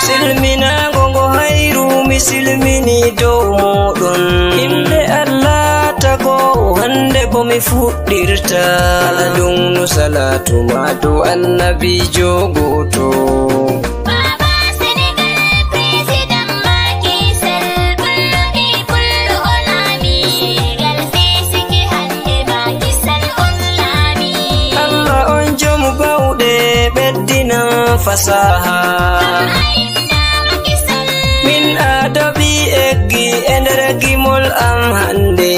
Silminago ngo hayru, mi silmini dow moɗon. Inde Allah tago, hande bo mi Fuɗɗirta kala ɗum no salaatu ma dow annabiijo gooto. Baba Senegal, President Macky Sall, pullo ɓe pullo o laami. Senegal sey sike hannde Macky Sall on laami. Allah on jom bawɗe, ɓeddinan fasaha. Min adobi eggi e nder gimol am hannde.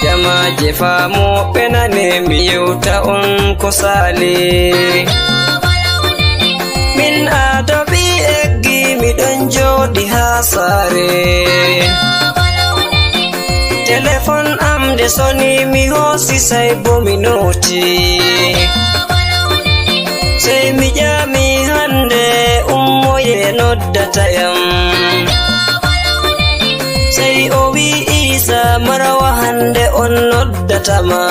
Jamaaje faamooɓe nane mi yewta on ko saali. Min adobi eggi miɗon jooɗi haa saare. Telefon am nde soni mi hoosi sey bo mi nooti. Sey mi ƴaami hannde ummoye noddata yam. Sey o wi' Iisa Marawa hannde on noddata ma.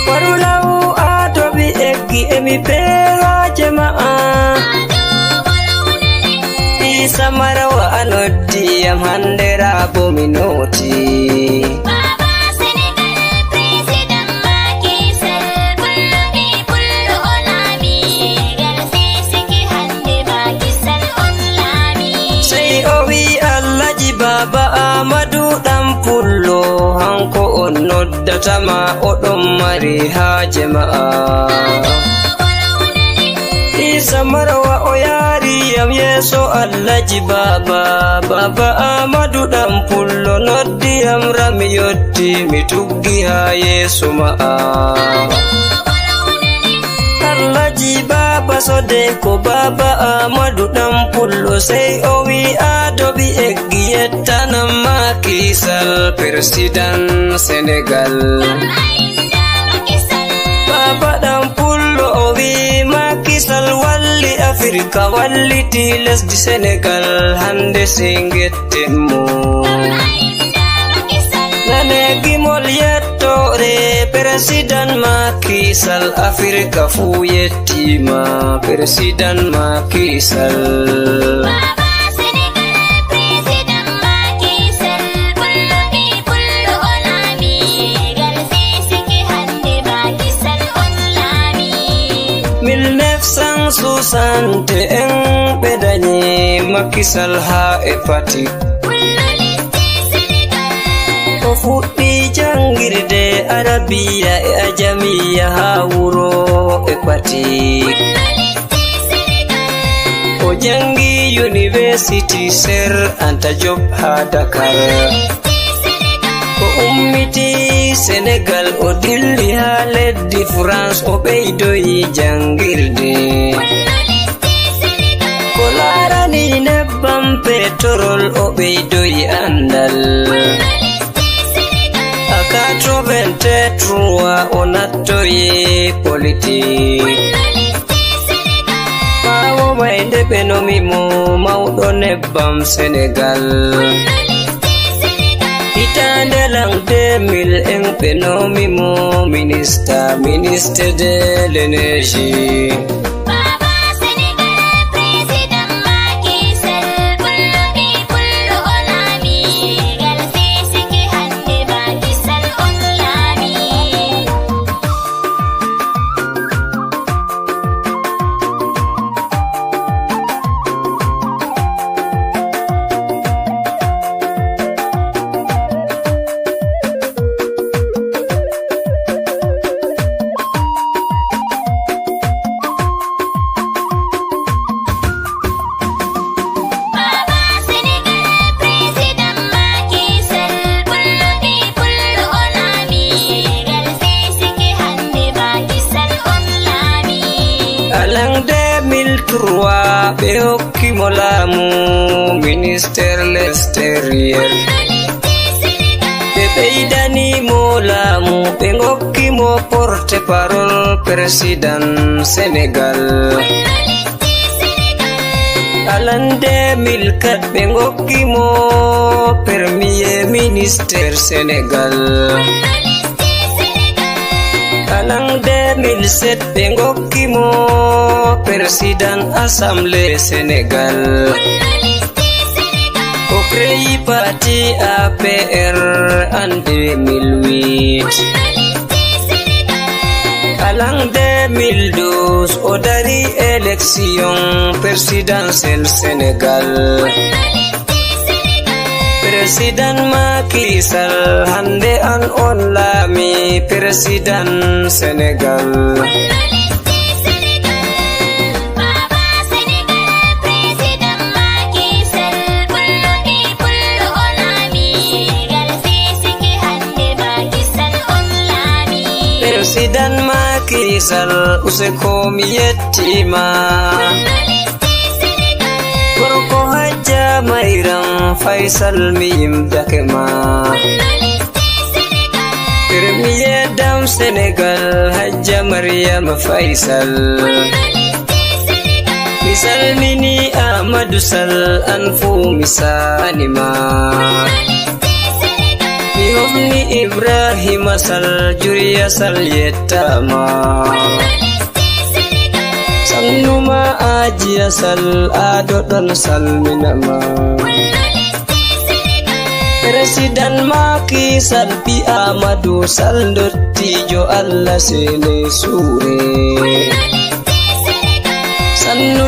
Waru law adobi eggi e mi peehaaje ma'a. Iisa Marawa a noddi yam hannde raa bo mi nooti. Baba Senegal, President Macky Sall, pullo ɓe pullo o laami. Senegal sey sike hannde Macky Sall on laami. Sey o wi' Allaji Baba Amadu ɗan pullo hanko on noddata ma o ɗon mari haaje ma'a. Iisa Marawa o yaari yam yeeso Allaji Baba. Baba Amadu ɗan pullo noddi yam raa mi yotti mi tuggi haa yeeso ma'a. Allaji Baba Sode ko Baba Amadu ɗan pullo sey o wi' adobi eggi yettanam Macky Sall, President Senegal. Baba ɗan pullo o wi' Macky Sall walli Afirka, walliti lesdi Senegal, hannde sey ngetten mo. Nane gimol yettoore, President Macky Sall, Afirka fuu yettiima, President Macky Sall. Baba Senegal, President Macky Sall, pullo ɓe pullo o laami. Senegal sey sike hannde Macky Sall on laami. Mille neuf cent soixante en ɓe danyi Macky Sall haa e Fatick. Pullo lesdi Senegal. O fuɗɗi janngirde Arabiya e Ajamiya haa wuro e Fatick. Pullo lesdi Senegal. O janngi University Sir Anta Diop haa Dakar. Pullo lesdi Senegal. O ummiti Senegal, o dilli haa leddi France, o ɓeydoyi janngirde. Pullo lesdi Senegal. Ko laarani nebbam petrol, o ɓeydoyi anndal. Pullo lesdi Senegal. A quatre-vingt-trois o nattoyi politik. Pullo lesdi Senegal. Ɓaawo may nde ɓe nomi mo mawɗo nebbam Senegal. Pullo lesdi Senegal. Hitaande lan deux mille en ɓe nomi mo minista, ministre de l'énergie. Baba Senegal, President Macky Sall, pullo ɓe pullo o laami. Senegal sey sike hannde Macky Sall on laami. Baba Senegal, President Macky Sall, pullo ɓe pullo o laami. Senegal sey sike hannde Macky Sall on laami. Alan deux mille trois ɓe hokki mo laamu, ministère l'extérieur. Pullo lesdi Senegal. Ɓe ɓeydani mo laamu, ɓe ngokki mo porte-parole président Senegal. Pullo lesdi Senegal. Alan deux mille quatre ɓe ngokki mo premier ministre Senegal. Pullo lesdi Senegal. Alan deux mille sept ɓe ngokki mo président assemblée Senegal. Pullo lesdi Senegal. Ko Reyi parti A P R en deux mille huit. Alan deux mille douze o dari élection présidentielle Sénégal. Président Macky Sall hande an on laami président Sénégal. Président Macky Sall, use ko mi yettima. Gorko Hajja Mayram Faisal mi yimdake ma. Premier Dame Sénégal Hajja Mariama Faisal. Mi salmini Amadou Sall, an fu mi sanima. Mi homni Ibrahima Sall, Juriya Sall yettama. Sannuma Ajiya Sall, ado ɗon salminama. Président Macky Sall, ɓi Amadou Sall, dottijo Allah sene suure. Sannu